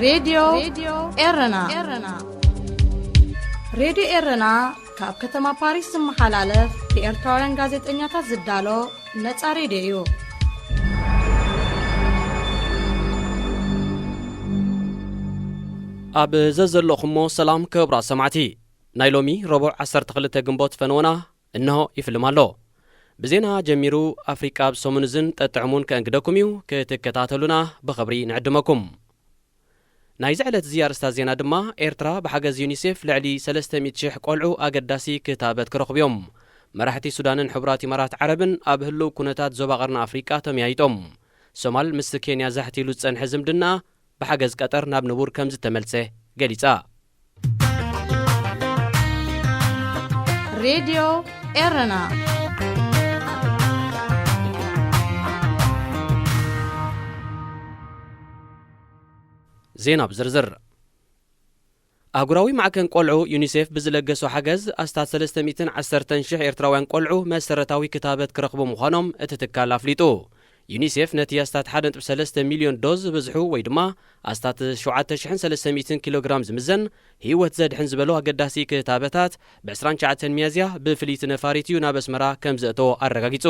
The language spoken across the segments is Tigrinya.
ሬድዮ ኤረና። ሬድዮ ኤረና ካብ ከተማ ፓሪስ ዝመሓላለፍ ብኤርትራውያን ጋዜጠኛታት ዝዳሎ ነጻ ሬድዮ እዩ። ኣብ ዘዘለኹሞ ሰላም ክቡራት ሰማዕቲ። ናይ ሎሚ ረቡዕ ዓሰርተ ክልተ ግንቦት ፈነወና እንሆ ይፍልም ኣሎ። ብዜና ጀሚሩ ኣፍሪቃ ኣብ ሰሙን እዝን ጠጥዕሙን ከእንግደኩም እዩ። ክትከታተሉና ብኽብሪ ንዕድመኩም። ናይዚ ዕለት እዚ ኣርእስታት ዜና ድማ፣ ኤርትራ ብሓገዝ ዩኒሴፍ ልዕሊ ሰለስተ ሚእቲ ሽሕ ቆልዑ ኣገዳሲ ክታበት ክረኽቡ እዮም። መራሕቲ ሱዳንን ሕቡራት ኢማራት ዓረብን ኣብ ህልው ኩነታት ዞባ ቀርኒ ኣፍሪቃ ተመያይጦም። ሶማል ምስ ኬንያ ዛሕት ኢሉ ዝጸንሐ ዝምድና ብሓገዝ ቀጠር ናብ ንቡር ከም ዝተመልሰ ገሊጻ። ሬድዮ ኤረና። ዜና ብዝርዝር። ኣህጉራዊ ማዕከን ቆልዑ ዩኒሴፍ ብዝለገሶ ሓገዝ ኣስታት ሰለስተ ሚእትን ዓሰርተን ሽሕ ኤርትራውያን ቆልዑ መሰረታዊ ክታበት ክረኽቡ ምዃኖም እቲ ትካል ኣፍሊጡ። ዩኒሴፍ ነቲ ኣስታት ሓደ ነጥቢ ሰለስተ ሚልዮን ዶዝ ዝብዝሑ ወይ ድማ ኣስታት ሸውዓተ ሽሕን ሰለስተ ሚእትን ኪሎ ግራም ዝምዘን ህይወት ዘድሕን ዝበሎ ኣገዳሲ ክታበታት ብ ዕስራን ትሽዓተን ሚያዝያ ብፍልይቲ ነፋሪት እዩ ናብ ኣስመራ ከም ዘእተዎ ኣረጋጊጹ።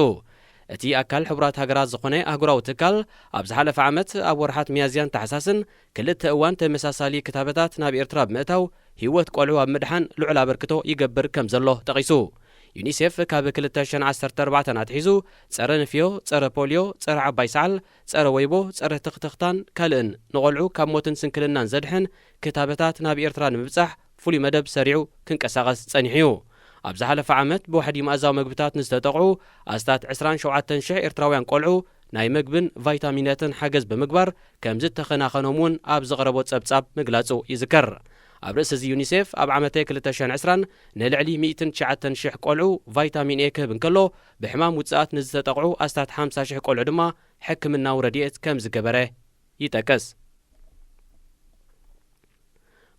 እቲ ኣካል ሕቡራት ሃገራት ዝኾነ ኣህጉራዊ ትካል ኣብ ዝሓለፈ ዓመት ኣብ ወርሓት ሚያዝያን ታሕሳስን ክልተ እዋን ተመሳሳሊ ክታበታት ናብ ኤርትራ ብምእታው ህይወት ቆልዑ ኣብ ምድሓን ልዑል ኣበርክቶ ይገብር ከም ዘሎ ጠቒሱ። ዩኒሴፍ ካብ ክልተ ሽሕን ዓሰርተ ኣርባዕተን ኣትሒዙ ጸረ ንፍዮ፣ ጸረ ፖልዮ፣ ጸረ ዓባይ ሰዓል፣ ጸረ ወይቦ፣ ጸረ ትኽትኽታን ካልእን ንቆልዑ ካብ ሞትን ስንክልናን ዘድሕን ክታበታት ናብ ኤርትራ ንምብጻሕ ፍሉይ መደብ ሰሪዑ ክንቀሳቐስ ጸኒሑ እዩ። ኣብ ዝሓለፈ ዓመት ብዋሕዲ መኣዛዊ መግብታት ንዝተጠቕዑ ኣስታት ዕስራን ሸውዓተን ሽሕ ኤርትራውያን ቆልዑ ናይ መግብን ቫይታሚናትን ሓገዝ ብምግባር ከም ዝተኸናኸኖም እውን ኣብ ዘቕረቦ ጸብጻብ ምግላጹ ይዝከር። ኣብ ርእሲ እዚ ዩኒሴፍ ኣብ ዓመተ ክልተ ሽሕን ዕስራን ንልዕሊ ሚእትን ትሽዓተን ሽሕ ቆልዑ ቫይታሚን ኤ ክህብ እንከሎ፣ ብሕማም ውጽኣት ንዝተጠቕዑ ኣስታት ሓምሳ ሽሕ ቆልዑ ድማ ሕክምናዊ ረድኤት ከም ዝገበረ ይጠቅስ።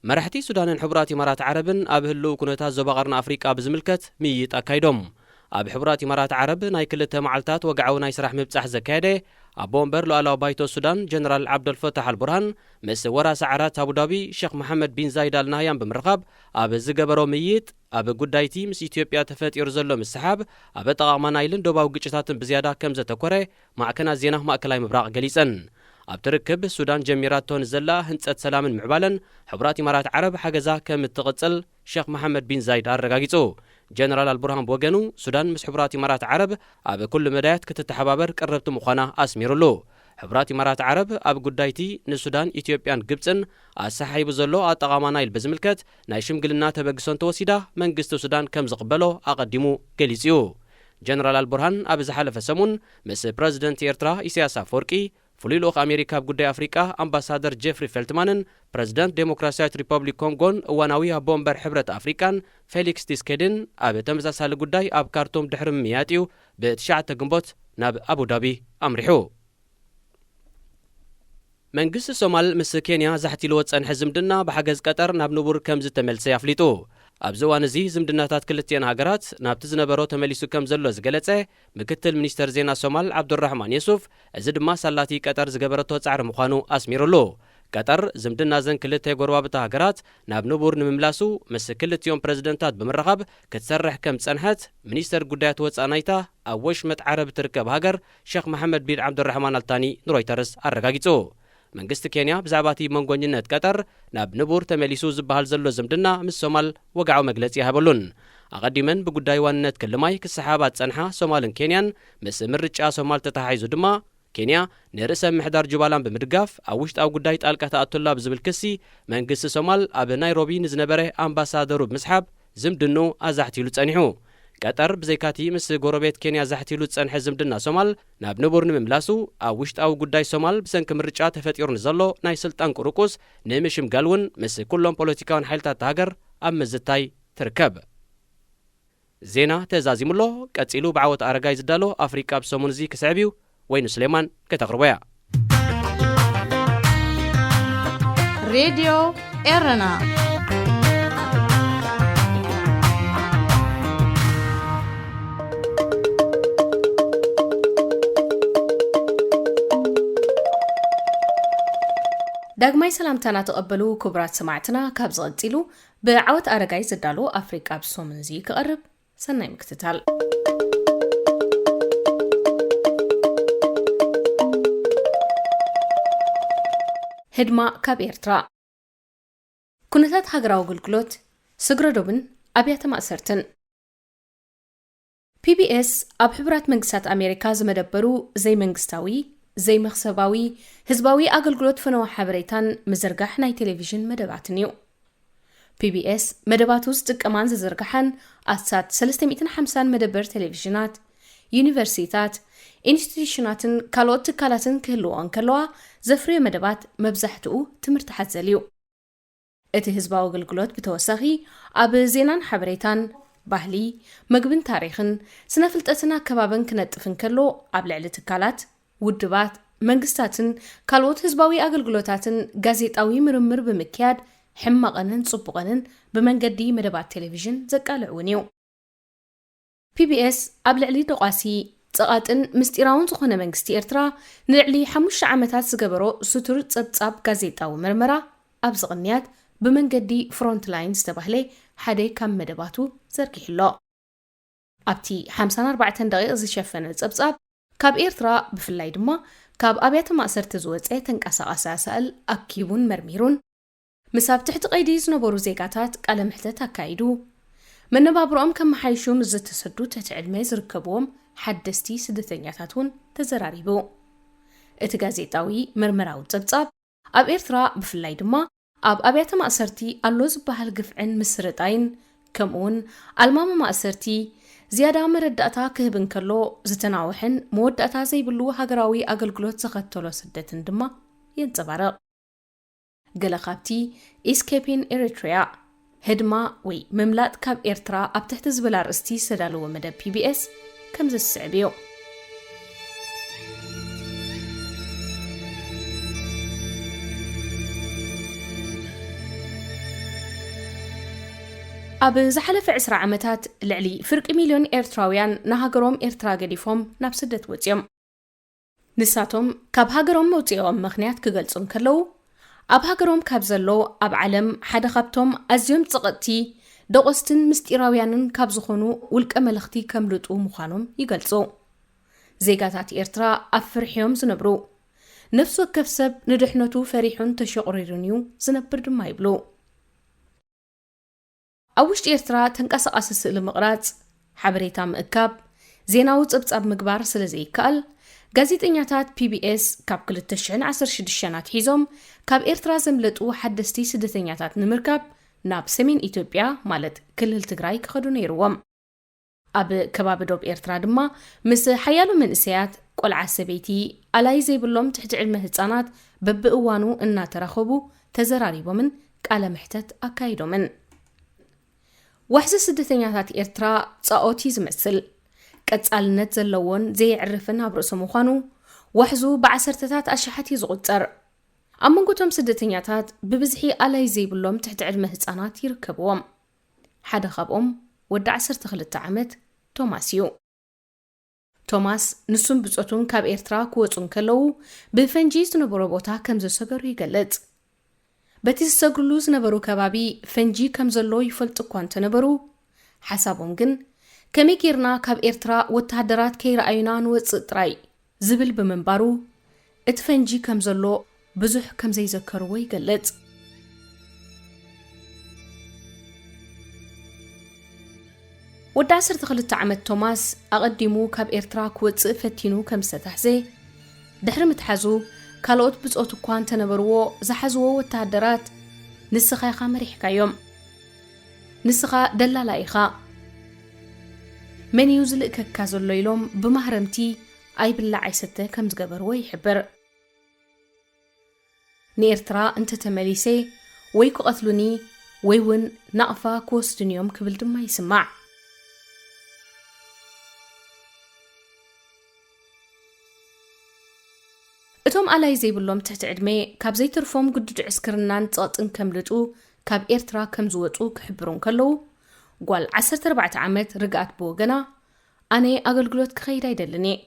መራሕቲ ሱዳንን ሕቡራት ኢማራት ዓረብን ኣብ ህልው ኩነታት ዞባ ቀርኒ ኣፍሪቃ ብዝምልከት ምይይጥ ኣካይዶም። ኣብ ሕቡራት ኢማራት ዓረብ ናይ ክልተ መዓልታት ወግዓዊ ናይ ስራሕ ምብጻሕ ዘካየደ ኣቦ ወንበር ሉዓላዊ ባይቶ ሱዳን ጀነራል ዓብደልፈታሕ ኣልቡርሃን ምስ ወራሲ ዓራት ኣቡዳቢ ሼክ መሓመድ ቢን ዛይድ ኣል ናህያን ብምርኻብ ኣብ ዝገበሮ ምይይጥ፣ ኣብ ጉዳይቲ ምስ ኢትዮጵያ ተፈጢሩ ዘሎ ምስሓብ ኣብ ኣጠቓቕማ ናይልን ዶባዊ ግጭታትን ብዝያዳ ከም ዘተኮረ ማዕከናት ዜና ማእከላይ ምብራቕ ገሊጸን። ኣብቲ ርክብ ሱዳን ጀሚራቶ ንዘላ ህንጸት ሰላምን ምዕባለን ሕቡራት ኢማራት ዓረብ ሓገዛ ከም እትቕጽል ሸኽ መሓመድ ቢን ዛይድ ኣረጋጊጹ። ጀነራል ኣልቡርሃን ብወገኑ፣ ሱዳን ምስ ሕቡራት ኢማራት ዓረብ ኣብ ኩሉ መዳያት ክትተሓባበር ቅርብቲ ምዃና ኣስሚሩሉ። ሕቡራት ኢማራት ዓረብ ኣብ ጉዳይቲ ንሱዳን፣ ኢትዮጵያን ግብጽን ኣሰሓሒቡ ዘሎ ኣጠቓቕማ ናይል ብዝምልከት ናይ ሽምግልና ተበግሶ እንተወሲዳ መንግስቲ ሱዳን ከም ዝቕበሎ ኣቐዲሙ ገሊጹ እዩ። ጀነራል ኣልቡርሃን ኣብ ዝሓለፈ ሰሙን ምስ ፕረዚደንት ኤርትራ ኢሳያስ ኣፈወርቂ፣ ፍሉይ ልኡኽ ኣሜሪካ ኣብ ጉዳይ ኣፍሪቃ ኣምባሳደር ጄፍሪ ፌልትማንን ፕረዚደንት ዴሞክራሲያዊት ሪፐብሊክ ኮንጎን እዋናዊ ኣቦ ወንበር ሕብረት ኣፍሪቃን ፌሊክስ ቲስኬድን ኣብ ተመሳሳሊ ጉዳይ ኣብ ካርቱም ድሕሪ ምምያጥ እዩ ብትሽዓተ ግንቦት ናብ ኣቡዳቢ ኣምሪሑ። መንግስቲ ሶማል ምስ ኬንያ ዛሕት ኢልዎ ዝጸንሐ ዝምድና ብሓገዝ ቀጠር ናብ ንቡር ከም ዝተመልሰ ኣፍሊጡ። ኣብዚ እዋን እዚ ዝምድናታት ክልቲአን ሃገራት ናብቲ ዝነበሮ ተመሊሱ ከም ዘሎ ዝገለጸ ምክትል ሚኒስተር ዜና ሶማል ዓብዱራሕማን የሱፍ፣ እዚ ድማ ሳላቲ ቀጠር ዝገበረቶ ጻዕሪ ምዃኑ ኣስሚሩሉ። ቀጠር ዝምድና ዘን ክልተ ጎረባብቲ ሃገራት ናብ ንቡር ንምምላሱ ምስ ክልቲኦም ፕረዚደንታት ብምርኻብ ክትሰርሕ ከም ዝጸንሐት ሚኒስተር ጉዳያት ወጻኢ ናይታ ኣብ ወሽመጥ ዓረብ እትርከብ ሃገር ሸኽ መሓመድ ቢን ዓብዱራሕማን ኣልታኒ ንሮይተርስ ኣረጋጊጹ። መንግስቲ ኬንያ ብዛዕባ እቲ መንጎኝነት ቀጠር ናብ ንቡር ተመሊሱ ዝበሃል ዘሎ ዝምድና ምስ ሶማል ወግዓዊ መግለጺ ኣይሃበሉን። ኣቐዲመን ብጉዳይ ዋንነት ክሊ ማይ ክሰሓባ ዝጸንሓ ሶማልን ኬንያን፣ ምስ ምርጫ ሶማል ተተሓሒዙ ድማ፣ ኬንያ ንርእሰ ምሕዳር ጁባላንድ ብምድጋፍ ኣብ ውሽጣዊ ጉዳይ ጣልቃ ትኣቱ ኣላ ብዝብል ክሲ፣ መንግስቲ ሶማል ኣብ ናይሮቢ ንዝነበረ ኣምባሳደሩ ብምስሓብ ዝምድንኡ ኣዛሕቲሉ ጸኒሑ። ቀጠር ብዘይካቲ ምስ ጎረቤት ኬንያ ዛሕቲሉ ዝጸንሐ ዝምድና ሶማል ናብ ንቡር ንምምላሱ፣ ኣብ ውሽጣዊ ጉዳይ ሶማል ብሰንኪ ምርጫ ተፈጢሩ ንዘሎ ናይ ስልጣን ቁርቁስ ንምሽምጋል እውን ምስ ኩሎም ፖለቲካውያን ሓይልታት እታ ሃገር ኣብ ምዝታይ ትርከብ። ዜና ተዛዚሙ ኣሎ። ቀጺሉ ብዓወት ኣረጋይ ዝዳሎ ኣፍሪቃ ብሰሙን እዚ ክስዕብ እዩ። ወይኑ ስሌማን ከተቕርቦ እያ። ሬድዮ ኤረና። ዳግማይ ሰላምታና ተቐበሉ ክቡራት ሰማዕትና። ካብ ዝቐጺሉ ብዓወት ኣረጋይ ዝዳሎ ኣፍሪቃ ብሰሙን እዚ ክቐርብ። ሰናይ ምክትታል። ህድማ ካብ ኤርትራ። ኩነታት ሃገራዊ ኣገልግሎት፣ ስግረዶብን ኣብያተ ማእሰርትን። ፒ ቢ ኤስ ኣብ ሕቡራት መንግስታት ኣሜሪካ ዝመደበሩ ዘይመንግስታዊ፣ ዘይመኽሰባዊ፣ ህዝባዊ ኣገልግሎት ፈነወ ሓበሬታን ምዝርጋሕ ናይ ቴሌቪዥን መደባትን እዩ። ፒ ቢ ኤስ መደባቱ ዝጥቀማን ዝዝርግሓን ኣስታት ሰለስተ ሚእትን ሓምሳን መደበር ቴሌቪዥናት፣ ዩኒቨርሲቲታት፣ ኢንስቲትዩሽናትን ካልኦት ትካላትን ክህልዎ እንከለዋ፣ ዘፍርዮ መደባት መብዛሕትኡ ትምህርቲ ሓዘል እዩ። እቲ ህዝባዊ ኣገልግሎት ብተወሳኺ ኣብ ዜናን ሓበሬታን፣ ባህሊ፣ መግብን ታሪኽን፣ ስነ ፍልጠትን ኣከባብን ክነጥፍ እንከሎ፣ ኣብ ልዕሊ ትካላት፣ ውድባት፣ መንግስታትን ካልኦት ህዝባዊ ኣገልግሎታትን ጋዜጣዊ ምርምር ብምክያድ፣ ሕማቐንን ጽቡቐንን ብመንገዲ መደባት ቴሌቪዥን ዘቃልዕ እውን እዩ። ፒ ቢ ኤስ ኣብ ልዕሊ ደቋሲ፣ ጸቓጥን ምስጢራውን ዝኾነ መንግስቲ ኤርትራ ንልዕሊ ሓሙሽተ ዓመታት ዝገበሮ ስቱር ጸብጻብ ጋዜጣዊ መርመራ ኣብዚ ቅንያት ብመንገዲ ፍሮንትላይን ዝተባህለ ሓደ ካብ መደባቱ ዘርጊሑ ኣሎ። ኣብቲ ሓምሳን ኣርባዕተን ደቂቕ ዝሸፈነ ጸብጻብ፣ ካብ ኤርትራ ብፍላይ ድማ ካብ ኣብያተ ማእሰርቲ ዝወጸ ተንቀሳቓሲ ኣሳእል ኣኪቡን መርሚሩን፣ ምስ ኣብ ትሕቲ ቀይዲ ዝነበሩ ዜጋታት ቃለ መሕተት ኣካይዱ፣ መነባብሮኦም ከመሓይሹ ምስ ዝተሰዱ ትሕቲ ዕድመ ዝርከብዎም ሓደስቲ ስደተኛታት እውን ተዘራሪቡ። እቲ ጋዜጣዊ መርመራዊ ጸብጻብ፣ ኣብ ኤርትራ ብፍላይ ድማ ኣብ ኣብያተ ማእሰርቲ ኣሎ ዝበሃል ግፍዕን ምስርጣይን፣ ከምኡውን ኣልማሚ ማእሰርቲ ዝያዳ መረዳእታ ክህብ እንከሎ፣ ዝተናውሐን መወዳእታ ዘይብሉ ሃገራዊ ኣገልግሎት ዘኸተሎ ስደትን ድማ የንጸባርቕ። ገለ ካብቲ Escaping Eritrea፣ ህድማ ወይ ምምላጥ ካብ ኤርትራ ኣብ ትሕቲ ዝብል ኣርእስቲ ዝተዳለወ መደብ ፒ ቢ ኤስ ከምዚ ዝስዕብ እዩ። ኣብ ዝሓለፈ ዕስራ ዓመታት ልዕሊ ፍርቂ ሚልዮን ኤርትራውያን ንሃገሮም ኤርትራ ገዲፎም ናብ ስደት ወጺኦም። ንሳቶም ካብ ሃገሮም መውጽኦም ምኽንያት ክገልጹ እንከለዉ፣ ኣብ ሃገሮም ካብ ዘሎ ኣብ ዓለም ሓደ ካብቶም ኣዝዮም ጸቐጥቲ፣ ደቆስትን ምስጢራውያንን ካብ ዝኾኑ ውልቀ መለኽቲ ከምልጡ ምዃኖም ይገልጹ። ዜጋታት ኤርትራ ኣብ ፍርሒ እዮም ዝነብሩ። ነፍሲ ወከፍ ሰብ ንድሕነቱ ፈሪሑን ተሸቑሪሩን እዩ ዝነብር ድማ ይብሉ። ኣብ ውሽጢ ኤርትራ ተንቀሳቓሲ ስእሊ ምቕራጽ፣ ሓበሬታ ምእካብ፣ ዜናዊ ጸብጻብ ምግባር ስለ ዘይከኣል፣ ጋዜጠኛታት ፒ ቢ ኤስ ካብ ክልተ ሽሕን ዓሰርተ ሽዱሽተን ኣትሒዞም ካብ ኤርትራ ዘምለጡ ሓደስቲ ስደተኛታት ንምርካብ ናብ ሰሜን ኢትዮጵያ ማለት ክልል ትግራይ ክኸዱ ነይርዎም። ኣብ ከባቢ ዶብ ኤርትራ ድማ ምስ ሓያሎ መንእሰያት፣ ቆልዓ፣ ሰበይቲ፣ ኣላይ ዘይብሎም ትሕቲ ዕድመ ህጻናት በብእዋኑ እናተራኸቡ ተዘራሪቦምን ቃለ መሕተት ኣካይዶምን። ዋሕዚ ስደተኛታት ኤርትራ ጻኦት እዩ ዝመስል። ቀጻልነት ዘለዎን ዘየዕርፍን ኣብ ርእሲ ምዃኑ፣ ዋሕዙ ብዓሰርተታት ኣሽሓት እዩ ዝቑጸር። ኣብ መንጎ እቶም ስደተኛታት ብብዝሒ ኣላይ ዘይብሎም ትሕቲ ዕድመ ህጻናት ይርከብዎም። ሓደ ካብኦም ወዲ ዓሰርተ ክልተ ዓመት ቶማስ እዩ። ቶማስ ንሱን ብጾቱን ካብ ኤርትራ ክወጹ እንከለዉ ብፈንጂ ዝነበሮ ቦታ ከም ዝሰገሩ ይገልጽ። በቲ ዝሰግርሉ ዝነበሩ ከባቢ ፈንጂ ከም ዘሎ ይፈልጡ እኳ እንተነበሩ፣ ሓሳቦም ግን ከመይ ጌርና ካብ ኤርትራ ወተሃደራት ከይረኣዩና ንወጽእ ጥራይ ዝብል ብምንባሩ፣ እቲ ፈንጂ ከም ዘሎ ብዙሕ ከም ዘይዘከርዎ ይገልጽ። ወዲ ዓሰርተ ክልተ ዓመት ቶማስ ኣቐዲሙ ካብ ኤርትራ ክወጽእ ፈቲኑ ከም ዝተታሕዘ፣ ድሕሪ ምትሓዙ ካልኦት ብጾት እኳ እንተነበርዎ ዝሓዝዎ ወተሃደራት፣ "ንስኻ ኢኻ መሪሕካዮም። ንስኻ ደላላ ኢኻ። መን እዩ ዝልእከካ ዘሎ?" ኢሎም ብማህረምቲ ኣይብላዕ ኣይሰተ ከም ዝገበርዎ ይሕብር። "ንኤርትራ እንተተመሊሰ ወይ ክቐትሉኒ ወይ እውን ናቕፋ ክወስዱኒ እዮም" ክብል ድማ ይስማዕ። እቶም ኣላይ ዘይብሎም ትሕቲ ዕድመ ካብ ዘይተርፎም ግዱድ ዕስክርናን ጸቕጥን ከምልጡ ካብ ኤርትራ ከም ዝወጹ ክሕብሩ እንከለዉ፣ ጓል ዓሰርተ ኣርባዕተ ዓመት ርግኣት ብወገና፣ "ኣነ ኣገልግሎት ክኸይድ ኣይደልን እየ።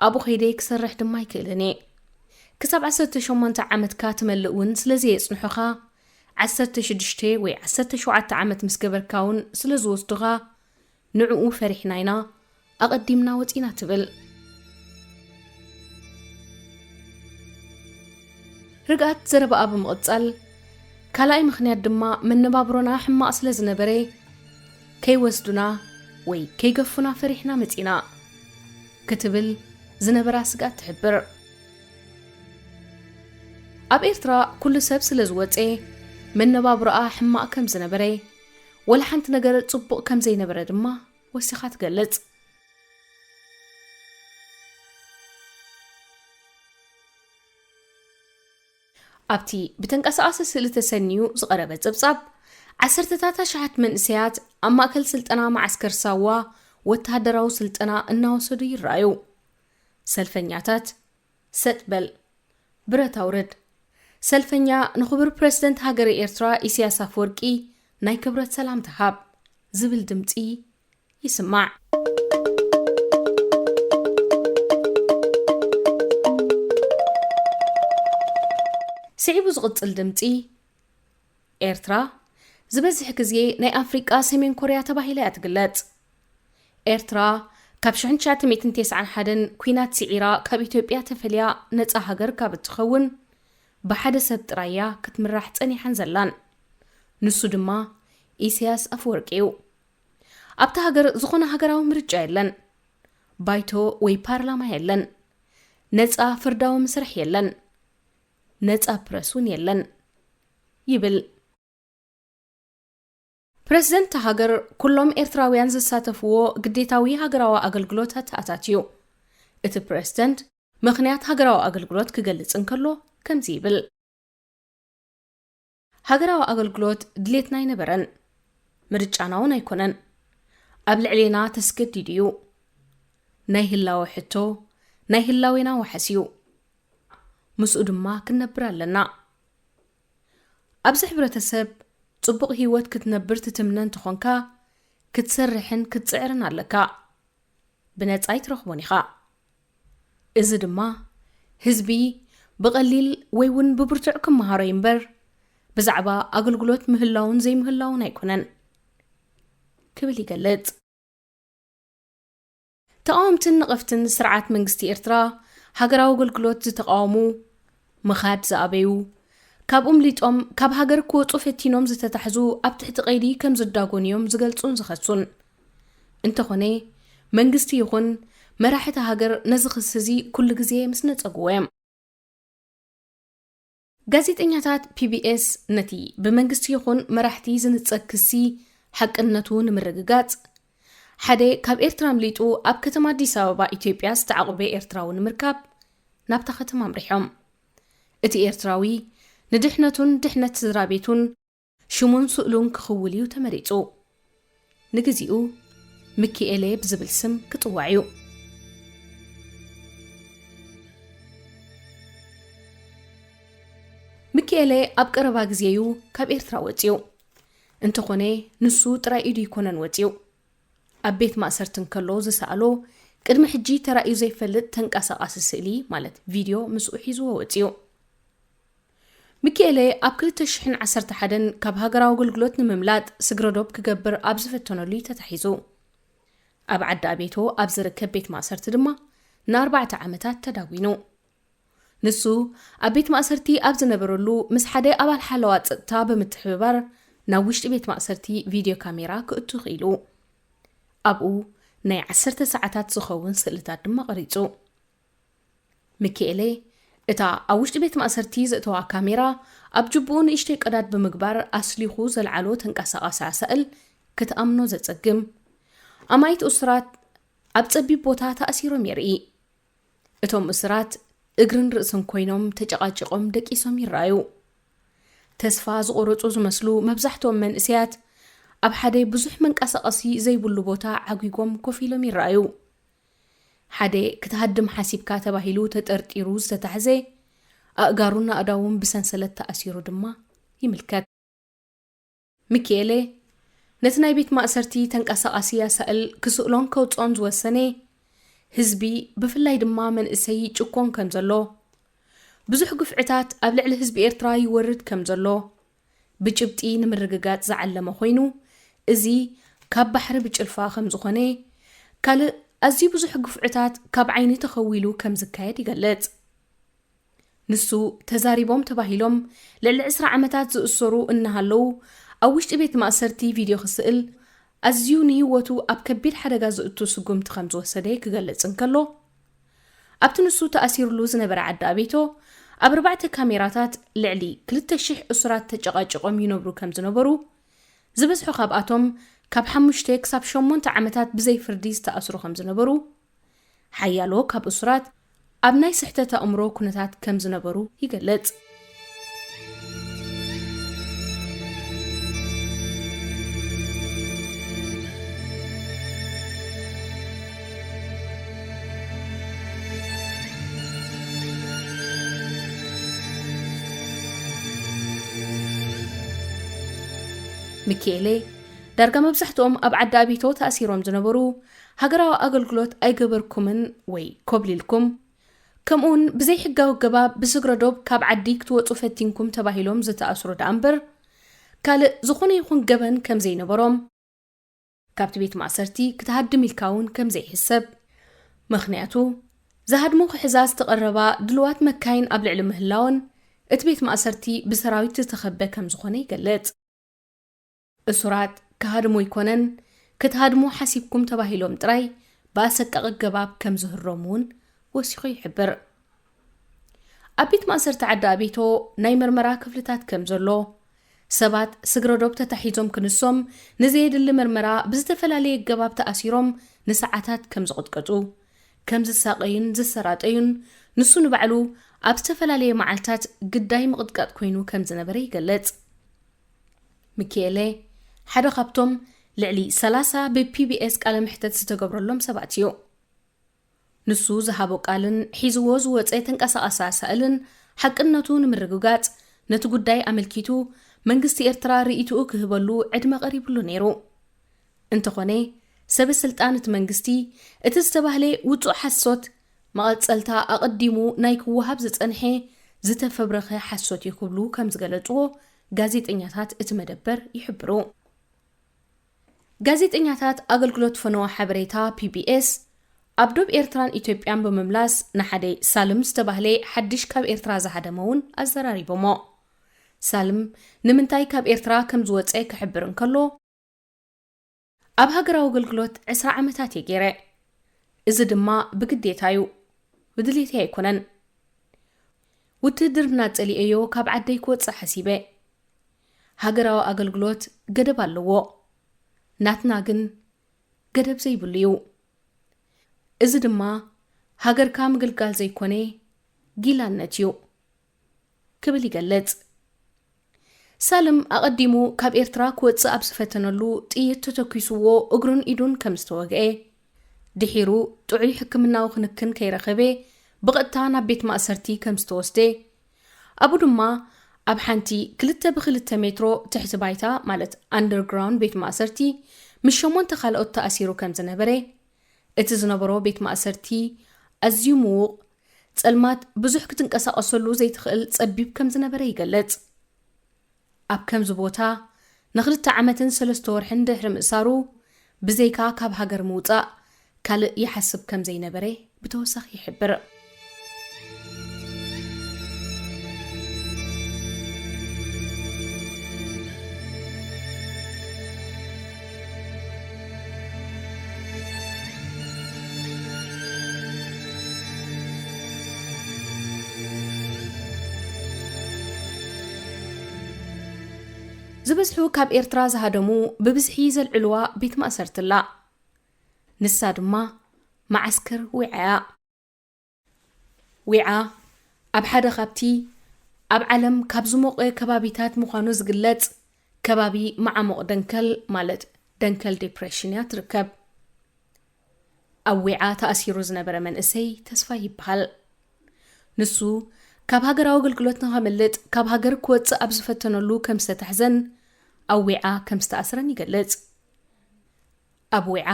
ኣብኡ ከይደ ክሰርሕ ድማ ኣይክእልን እየ። ክሳብ ዓሰርተ ሸሞንተ ዓመትካ ትመልእ እውን ስለ ዘየጽንሑኻ፣ ዓሰርተ ሽዱሽተ ወይ ዓሰርተ ሸውዓተ ዓመት ምስ ገበርካ እውን ስለ ዝወስዱኻ፣ ንዕኡ ፈሪሕና ኢና ኣቐዲምና ወጺና ትብል። ርግኣት ዘረባኣ ብምቕጻል፣ ካልኣይ ምኽንያት ድማ መነባብሮና ሕማቕ ስለ ዝነበረ፣ ከይወስዱና ወይ ከይገፉና ፈሪሕና መጺና ክትብል ዝነበራ ስግኣት ትሕብር። ኣብ ኤርትራ ኩሉ ሰብ ስለ ዝወጸ፣ መነባብሮኣ ሕማቕ ከም ዝነበረ፣ ወላ ሓንቲ ነገር ጽቡቕ ከም ዘይነበረ ድማ ወሲኻ ትገልጽ። ኣብቲ ብተንቀሳቓሲ ስእሊ ተሰንዩ ዝቐረበ ጸብጻብ፣ ዓሰርተታት ኣሽሓት መንእሰያት ኣብ ማእከል ስልጠና መዓስከር ሳዋ ወተሃደራዊ ስልጠና እናወሰዱ ይረኣዩ። ሰልፈኛታት፣ ሰጥ በል፣ ብረት ኣውርድ፣ ሰልፈኛ ንኽቡር ፕረዚደንት ሃገረ ኤርትራ ኢሳያስ ኣፈወርቂ ናይ ክብረት ሰላምታ ሃብ ዝብል ድምጺ ይስማዕ። ስዒቡ ዝቕጽል ድምጺ፣ ኤርትራ ዝበዝሕ ግዜ ናይ ኣፍሪቃ ሰሜን ኮርያ ተባሂላ እያ ትግለጽ። ኤርትራ ካብ ሽሕን ትሽዓተ ሚእትን ተስዓን ሓደን ኲናት ስዒራ ካብ ኢትዮጵያ ተፈልያ ነጻ ሃገር ካብ እትኸውን ብሓደ ሰብ ጥራይ እያ ክትምራሕ ጸኒሓን ዘላን። ንሱ ድማ ኢሳያስ ኣፈወርቂ እዩ። ኣብታ ሃገር ዝኾነ ሃገራዊ ምርጫ የለን። ባይቶ ወይ ፓርላማ የለን። ነጻ ፍርዳዊ መስርሕ የለን። ነጻ ፕረስ እውን የለን ይብል። ፕረዚደንት እታ ሃገር ኩሎም ኤርትራውያን ዝሳተፍዎ ግዴታዊ ሃገራዊ ኣገልግሎት ኣተኣታትዩ። እቲ ፕረዚደንት ምኽንያት ሃገራዊ ኣገልግሎት ክገልጽ እንከሎ ከምዚ ይብል። ሃገራዊ ኣገልግሎት ድሌትና ኣይነበረን፣ ምርጫና እውን ኣይኮነን። ኣብ ልዕሌና ተስገዲዱ እዩ። ናይ ህላወ ሕቶ ናይ ህላዌና ዋሕስ እዩ። ምስኡ ድማ ክንነብር ኣለና። ኣብዚ ሕብረተሰብ ጽቡቕ ህይወት ክትነብር ትትምነ እንተኾንካ፣ ክትሰርሕን ክትጽዕርን ኣለካ። ብነጻ ኣይትረኽቦን ኢኻ። እዚ ድማ ህዝቢ ብቐሊል ወይ እውን ብብርቱዕ ክመሃሮ እምበር፣ ብዛዕባ ኣገልግሎት ምህላውን ዘይምህላውን ኣይኮነን ክብል ይገልጽ። ተቓወምትን ነቐፍትን ስርዓት መንግስቲ ኤርትራ፣ ሃገራዊ ኣገልግሎት ዝተቓወሙ፣ ምኻድ ዝኣበዩ፣ ካብኡ ኣምሊጦም ካብ ሃገር ክወጹ ፈቲኖም ዝተታሕዙ ኣብ ትሕቲ ቀይዲ ከም ዝዳጎኑ እዮም ዝገልጹን ዝኸሱን። እንተኾነ፣ መንግስቲ ይኹን መራሕቲ ሃገር ነዚ ክሲ እዚ ኩሉ ግዜ ምስ ነጸግዎ እዮም። ጋዜጠኛታት ፒ ቢ ኤስ ነቲ ብመንግስቲ ይኹን መራሕቲ ዝንጸግ ክሲ ሓቅነቱ ንምርግጋጽ፣ ሓደ ካብ ኤርትራ ኣምሊጡ ኣብ ከተማ ኣዲስ ኣበባ ኢትዮጵያ ዝተዓቑበ ኤርትራዊ ንምርካብ ናብታ ከተማ ኣምሪሖም። እቲ ኤርትራዊ ንድሕነቱን ድሕነት ስድራ ቤቱን ሽሙን ስእሉን ክኽውል እዩ ተመሪጹ። ንግዚኡ ሚኪኤሌ ብዝብል ስም ክጽዋዕ እዩ። ሚኪኤሌ ኣብ ቀረባ ግዜ እዩ ካብ ኤርትራ ወጺኡ። እንተኾነ ንሱ ጥራይ ኢዱ ኣይኮነን ወጺኡ። ኣብ ቤት ማእሰርቲ እንከሎ ዝሰኣሎ ቅድሚ ሕጂ ተራእዩ ዘይፈልጥ ተንቀሳቓሲ ስእሊ ማለት ቪድዮ ምስኡ ሒዝዎ ወጺኡ። ሚኪኤሌ ኣብ ክልተ ሽሕን ዓሰርተ ሓደን ካብ ሃገራዊ ኣገልግሎት ንምምላጥ ስግረዶብ ክገብር ኣብ ዝፈተነሉ እዩ ተታሒዙ። ኣብ ዓዲ ኣቤቶ ኣብ ዝርከብ ቤት ማእሰርቲ ድማ ንኣርባዕተ ዓመታት ተዳጒኑ። ንሱ ኣብ ቤት ማእሰርቲ ኣብ ዝነበረሉ ምስ ሓደ ኣባል ሓለዋ ጸጥታ ብምትሕብባር ናብ ውሽጢ ቤት ማእሰርቲ ቪድዮ ካሜራ ክእቱ ክኢሉ። ኣብኡ ናይ ዓሰርተ ሰዓታት ዝኸውን ስእልታት ድማ ቀሪጹ። ሚኪኤሌ፣ እታ ኣብ ውሽጢ ቤት ማእሰርቲ ዘእተዋ ካሜራ ኣብ ጅቡኡ ንእሽተይ ቀዳድ ብምግባር ኣስሊኹ ዘልዓሎ ተንቀሳቓሲ ኣሳእል ክትኣምኖ ዘጸግም። ኣማኢት እሱራት ኣብ ጸቢብ ቦታ ተኣሲሮም የርኢ። እቶም እሱራት እግርን ርእስን ኮይኖም ተጨቓጪቖም ደቂሶም ይረኣዩ። ተስፋ ዝቖረጹ ዝመስሉ መብዛሕትኦም መንእሰያት ኣብ ሓደ ብዙሕ መንቀሳቐሲ ዘይብሉ ቦታ ዓጒጎም ኮፍ ኢሎም ይረኣዩ። ሓደ ክትሃድም ሓሲብካ ተባሂሉ ተጠርጢሩ ዝተታሕዘ፣ ኣእጋሩን ኣእዳውን ብሰንሰለት ተኣሲሩ ድማ ይምልከት። ሚኪኤሌ፣ ነቲ ናይ ቤት ማእሰርቲ ተንቀሳቓሲ ኣሳእል ክስእሎን ከውጽኦን ዝወሰነ፣ ህዝቢ ብፍላይ ድማ መንእሰይ ይጭኮን ከም ዘሎ፣ ብዙሕ ግፍዕታት ኣብ ልዕሊ ህዝቢ ኤርትራ ይወርድ ከም ዘሎ ብጭብጢ ንምርግጋጽ ዝዓለመ ኮይኑ፣ እዚ ካብ ባሕሪ ብጭልፋ ከም ዝኾነ፣ ካልእ ኣዝዩ ብዙሕ ግፍዕታት ካብ ዓይኒ ተኸዊሉ ከም ዝካየድ ይገልጽ። ንሱ ተዛሪቦም ተባሂሎም ልዕሊ ዕስራ ዓመታት ዝእሰሩ እናሃለዉ፣ ኣብ ውሽጢ ቤት ማእሰርቲ ቪድዮ ክስእል፣ ኣዝዩ ንህይወቱ ኣብ ከቢድ ሓደጋ ዝእቱ ስጉምቲ ከም ዝወሰደ ክገልጽ እንከሎ፣ ኣብቲ ንሱ ተኣሲሩሉ ዝነበረ ዓዲ ኣቤቶ፣ ኣብ ኣርባዕተ ካሜራታት ልዕሊ ክልተ ሽሕ እሱራት ተጨቓጭቖም ይነብሩ ከም ዝነበሩ፣ ዝበዝሑ ካብኣቶም ካብ ሓሙሽተ ክሳብ ሸሞንተ ዓመታት ብዘይ ፍርዲ ዝተኣስሩ ከም ዝነበሩ፣ ሓያሎ ካብ እሱራት ኣብ ናይ ስሕተት ኣእምሮ ኩነታት ከም ዝነበሩ ይገልጽ። ሚኪኤሌ፣ ዳርጋ መብዛሕትኦም ኣብ ዓዲ ኣቢቶ ተኣሲሮም ዝነበሩ፣ ሃገራዊ ኣገልግሎት ኣይገበርኩምን ወይ ኮብሊልኩም፣ ከምኡውን ብዘይሕጋዊ ኣገባብ ብስግረ ዶብ ካብ ዓዲ ክትወጹ ፈቲንኩም ተባሂሎም ዝተኣስሩ ደኣ እምበር፣ ካልእ ዝኾነ ይኹን ገበን ከም ዘይነበሮም፣ ካብቲ ቤት ማእሰርቲ ክትሃድም ኢልካ እውን ከም ዘይሕሰብ፣ ምኽንያቱ፣ ዝሃድሙ ክሕዛ ዝተቐረባ ድሉዋት መካይን ኣብ ልዕሊ ምህላወን፣ እቲ ቤት ማእሰርቲ ብሰራዊት ዝተኸበ ከም ዝኾነ ይገልጽ። እሱራት ክሃድሙ ኣይኮነን፣ ክትሃድሙ ሓሲብኩም ተባሂሎም ጥራይ ብኣሰቃቒ ኣገባብ ከም ዝህረሙ እውን ወሲኹ ይሕብር። ኣብ ቤት ማእሰርቲ ዓዲ ኣቤቶ ናይ መርመራ ክፍልታት ከም ዘሎ፣ ሰባት ስግረ ዶብ ተታሒዞም ክንሶም ንዘየድሊ መርመራ ብዝተፈላለየ ኣገባብ ተኣሲሮም ንሰዓታት ከም ዝቕጥቀጡ፣ ከም ዝሳቐዩን ዝሰራጠዩን፣ ንሱ ንባዕሉ ኣብ ዝተፈላለየ መዓልታት ግዳይ ምቕጥቃጥ ኮይኑ ከም ዝነበረ ይገልጽ። ሚኪኤሌ ሓደ ካብቶም ልዕሊ ሰላሳ ብፒቢኤስ ቃለ መሕተት ዝተገብረሎም ሰባት እዩ። ንሱ ዝሃቦ ቃልን ሒዝዎ ዝወጸ ተንቀሳቓሲ ኣሳእልን ሓቅነቱ ንምርግጋጽ፣ ነቲ ጉዳይ ኣመልኪቱ መንግስቲ ኤርትራ ርእይትኡ ክህበሉ ዕድመ ቀሪብሉ ነይሩ። እንተኾነ፣ ሰበ ስልጣን እቲ መንግስቲ፣ እቲ ዝተባህለ ውጹእ ሓሶት፣ መቐጸልታ ኣቐዲሙ ናይ ክወሃብ ዝጸንሐ ዝተፈብረኸ ሓሶት እዩ ክብሉ ከም ዝገለጽዎ ጋዜጠኛታት እቲ መደበር ይሕብሩ። ጋዜጠኛታት ኣገልግሎት ፈነወ ሓበሬታ፣ ፒቢኤስ፣ ኣብ ዶብ ኤርትራን ኢትዮጵያን ብምምላስ፣ ንሓደ ሳልም ዝተባህለ ሓድሽ ካብ ኤርትራ ዝሃደመ እውን ኣዘራሪቦሞ። ሳልም ንምንታይ ካብ ኤርትራ ከም ዝወጸ ክሕብር እንከሎ፣ ኣብ ሃገራዊ ኣገልግሎት ዕስራ ዓመታት እየ ገይረ። እዚ ድማ ብግዴታ እዩ፣ ብድሌተይ ኣይኮነን። ውትህድርና ጸሊኤዮ ካብ ዓደይ ክወጽእ ሓሲበ። ሃገራዊ ኣገልግሎት ገደብ ኣለዎ። ናትና ግን ገደብ ዘይብሉ እዩ። እዚ ድማ ሃገርካ ምግልጋል ዘይኮነ ጊላነት እዩ ክብል ይገልጽ። ሳልም ኣቐዲሙ ካብ ኤርትራ ክወጽእ ኣብ ዝፈተነሉ ጥይት ተተኲስዎ እግሩን ኢዱን ከም ዝተወግኤ፣ ድሒሩ ጥዑይ ሕክምናዊ ክንክን ከይረኸበ ብቐጥታ ናብ ቤት ማእሰርቲ ከም ዝተወስደ፣ ኣብኡ ድማ ኣብ ሓንቲ ክልተ ብክልተ ሜትሮ ትሕቲ ባይታ ማለት ኣንደርግራውንድ ቤት ማእሰርቲ ምስ ሸሞንተ ካልኦት ተኣሲሩ ከም ዝነበረ፣ እቲ ዝነበሮ ቤት ማእሰርቲ ኣዝዩ ምዉቕ፣ ጸልማት፣ ብዙሕ ክትንቀሳቐሰሉ ዘይትኽእል ጸቢብ ከም ዝነበረ ይገልጽ። ኣብ ከምዚ ቦታ ንኽልተ ዓመትን ሰለስተ ወርሕን ድሕሪ ምእሳሩ፣ ብዘይካ ካብ ሃገር ምውጻእ ካልእ ይሓስብ ከም ዘይነበረ ብተወሳኺ ይሕብር። ዝበዝሑ ካብ ኤርትራ ዝሃደሙ ብብዝሒ ዘልዕልዋ ቤት ማእሰርቲ ኣላ። ንሳ ድማ መዓስከር ዊዓ እያ። ዊዓ ኣብ ሓደ ካብቲ ኣብ ዓለም ካብ ዝሞቐ ከባቢታት ምዃኑ ዝግለጽ ከባቢ መዓሙቕ ደንከል ማለት ደንከል ዲፕሬሽን እያ ትርከብ። ኣብ ዊዓ ተኣሲሩ ዝነበረ መንእሰይ ተስፋይ ይበሃል። ንሱ ካብ ሃገራዊ ኣገልግሎት ንኸምልጥ ካብ ሃገር ክወጽእ ኣብ ዝፈተነሉ ከም ዝተታሕዘን ኣብ ዊዓ ከም ዝተኣስረን ይገልጽ። ኣብ ዊዓ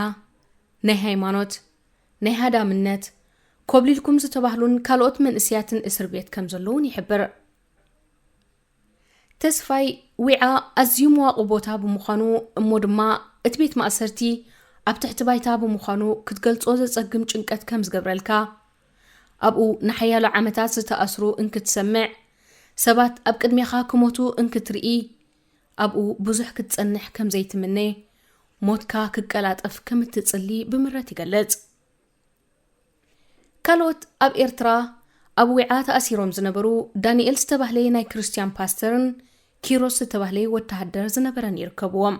ናይ ሃይማኖት፣ ናይ ሃዳምነት፣ ኮብሊልኩም ዝተባህሉን ካልኦት መንእስያትን እስር ቤት ከም ዘለውን ይሕብር። ተስፋይ ዊዓ ኣዝዩ መዋቕ ቦታ ብምዃኑ፣ እሞ ድማ እቲ ቤት ማእሰርቲ ኣብ ትሕቲ ባይታ ብምዃኑ ክትገልጾ ዘጸግም ጭንቀት ከም ዝገብረልካ፣ ኣብኡ ንሓያሎ ዓመታት ዝተኣስሩ እንክትሰምዕ፣ ሰባት ኣብ ቅድሜኻ ክሞቱ እንክትርኢ፣ ኣብኡ ብዙሕ ክትጸንሕ ከም ዘይትምነ፣ ሞትካ ክቀላጠፍ ከም እትጽሊ ብምረት ይገልጽ። ካልኦት ኣብ ኤርትራ ኣብ ዊዓ ተኣሲሮም ዝነበሩ ዳንኤል ዝተባህለ ናይ ክርስትያን ፓስተርን ኪሮስ ዝተባህለ ወተሃደር ዝነበረን ይርከብዎም።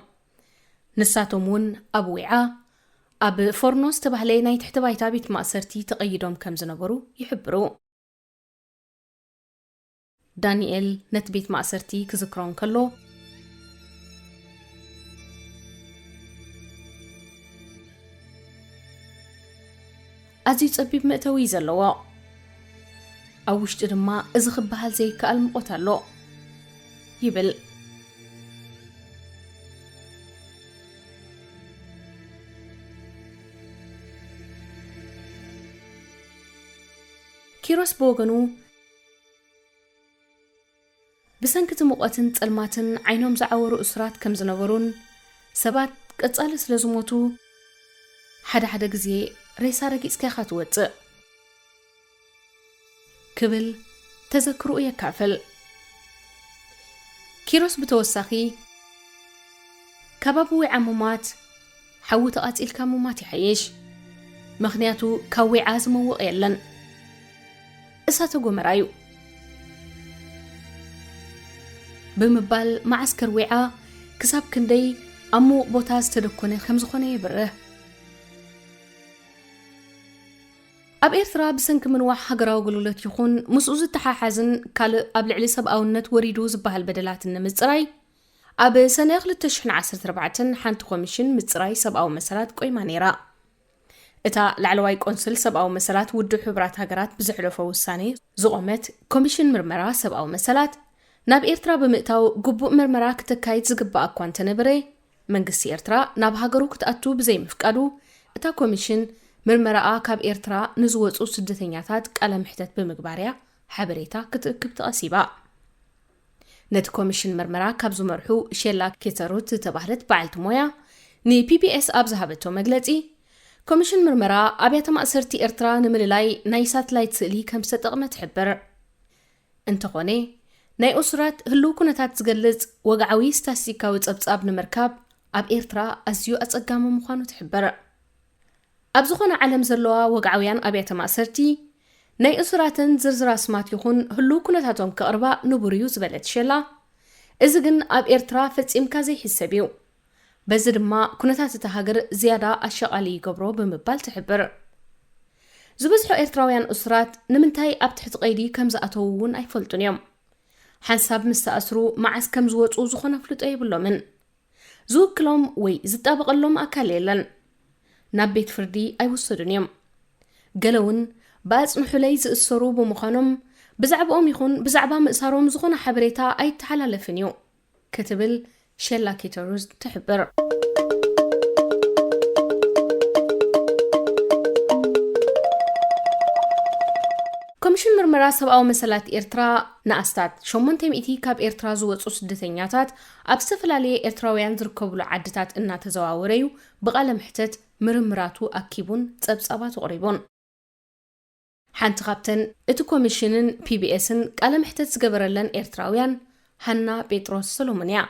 ንሳቶም እውን ኣብ ዊዓ ኣብ ፎርኖ ዝተባህለ ናይ ትሕቲ ባይታ ቤት ማእሰርቲ ተቐይዶም ከም ዝነበሩ ይሕብሩ። ዳንኤል ነቲ ቤት ማእሰርቲ ክዝክሮ እንከሎ፣ ኣዝዩ ጸቢብ መእተዊ እዩ ዘለዎ። ኣብ ውሽጢ ድማ እዚ ክበሃል ዘይከኣል ሙቐት ኣሎ፣ ይብል። ኪሮስ ብወገኑ፣ ብሰንኪ እቲ ሙቐትን ጸልማትን ዓይኖም ዝዓወሩ እሱራት ከም ዝነበሩን፣ ሰባት ቀጻሊ ስለ ዝሞቱ፣ ሓደ ሓደ ግዜ ሬሳ ረጊጽካ ኢኻ ትወጽእ ክብል ተዘክርኡ የካፍል። ኪሮስ ብተወሳኺ፣ ካብ ኣብ ዊዓ ምሟት፣ ሓዊ ተቓጺልካ ምሟት ይሓይሽ። ምኽንያቱ ካብ ዊዓ ዝመውቕ የለን። እሳተ ጎመራ እዩ። ብምባል መዓስከር ዊዓ ክሳብ ክንደይ ኣብ ምዉቕ ቦታ ዝተደኮነ ከም ዝኾነ የብርህ። ኣብ ኤርትራ ብሰንኪ ምንዋሕ ሃገራዊ ኣገልግሎት ይኹን ምስኡ ዝተሓሓዝን ካልእ ኣብ ልዕሊ ሰብኣውነት ወሪዱ ዝበሃል በደላትን ንምጽራይ፣ ኣብ ሰነ ክልተ ሽሕን ዓሰርተ ኣርባዕተን ሓንቲ ኮሚሽን ምጽራይ ሰብኣዊ መሰላት ቆይማ ነይራ። እታ ላዕለዋይ ቆንስል ሰብኣዊ መሰላት ውድብ ሕቡራት ሃገራት ብዘሕለፎ ውሳኔ ዝቖመት ኮሚሽን ምርመራ ሰብኣዊ መሰላት፣ ናብ ኤርትራ ብምእታው ግቡእ ምርመራ ክተካይድ ዝግባኣ እኳ እንተነበረ፣ መንግስቲ ኤርትራ ናብ ሃገሩ ክትኣቱ ብዘይምፍቃዱ፣ እታ ኮሚሽን ምርመራኣ ካብ ኤርትራ ንዝወጹ ስደተኛታት ቃለ ምሕተት ብምግባር እያ ሓበሬታ ክትእክብ ተቐሲባ። ነቲ ኮሚሽን ምርመራ ካብ ዝመርሑ ሼላ ኬተሩት ዝተባህለት በዓልቲ ሞያ ንፒቢኤስ ኣብ ዝሃበቶ መግለጺ፣ ኮሚሽን ምርመራ ኣብያተ ማእሰርቲ ኤርትራ ንምልላይ ናይ ሳትላይት ስእሊ ከም ዝተጠቕመ ትሕብር። እንተኾነ፣ ናይ እሱራት ህሉው ኩነታት ዝገልጽ ወግዓዊ ስታስቲካዊ ጸብጻብ ንምርካብ ኣብ ኤርትራ ኣዝዩ ኣጸጋሚ ምዃኑ ትሕብር። ኣብ ዝኾነ ዓለም ዘለዋ ወግዓውያን ኣብያተ ማእሰርቲ፣ ናይ እሱራተን ዝርዝር ኣስማት ይኹን ህሉው ኩነታቶም ከቕርባ ንቡር እዩ ዝበለት ሸላ፣ እዚ ግን ኣብ ኤርትራ ፈጺምካ ዘይሕሰብ እዩ። በዚ ድማ ኩነታት እታ ሃገር ዝያዳ ኣሻቓሊ ይገብሮ ብምባል ትሕብር። ዝበዝሑ ኤርትራውያን እሱራት ንምንታይ ኣብ ትሕቲ ቀይዲ ከም ዝኣተዉ እውን ኣይፈልጡን እዮም። ሓንሳብ ምስ ተኣስሩ መዓስ ከም ዝወጹ ዝኾነ ኣፍልጦ የብሎምን። ዝውክሎም ወይ ዝጣበቐሎም ኣካል የለን። ናብ ቤት ፍርዲ ኣይውሰዱን እዮም። ገለ እውን ብኣጽንሑለይ ዝእሰሩ ብምዃኖም ብዛዕባኦም ይኹን ብዛዕባ ምእሳሮም ዝኾነ ሓበሬታ ኣይተሓላለፍን እዩ ክትብል ሸላ ኬተሩዝ ትሕብር። ኮሚሽን ምርመራ ሰብኣዊ መሰላት ኤርትራ ንኣስታት ሸሞንተ ሚእቲ ካብ ኤርትራ ዝወጹ ስደተኛታት ኣብ ዝተፈላለየ ኤርትራውያን ዝርከብሉ ዓድታት እናተዘዋወረ እዩ ብቓለ ምሕተት ምርምራቱ ኣኪቡን ጸብጻባት ኣቕሪቡን። ሓንቲ ካብተን እቲ ኮሚሽንን ፒቢኤስን ቃለ ምሕተት ዝገበረለን ኤርትራውያን ሃና ጴጥሮስ ሰሎሞን እያ።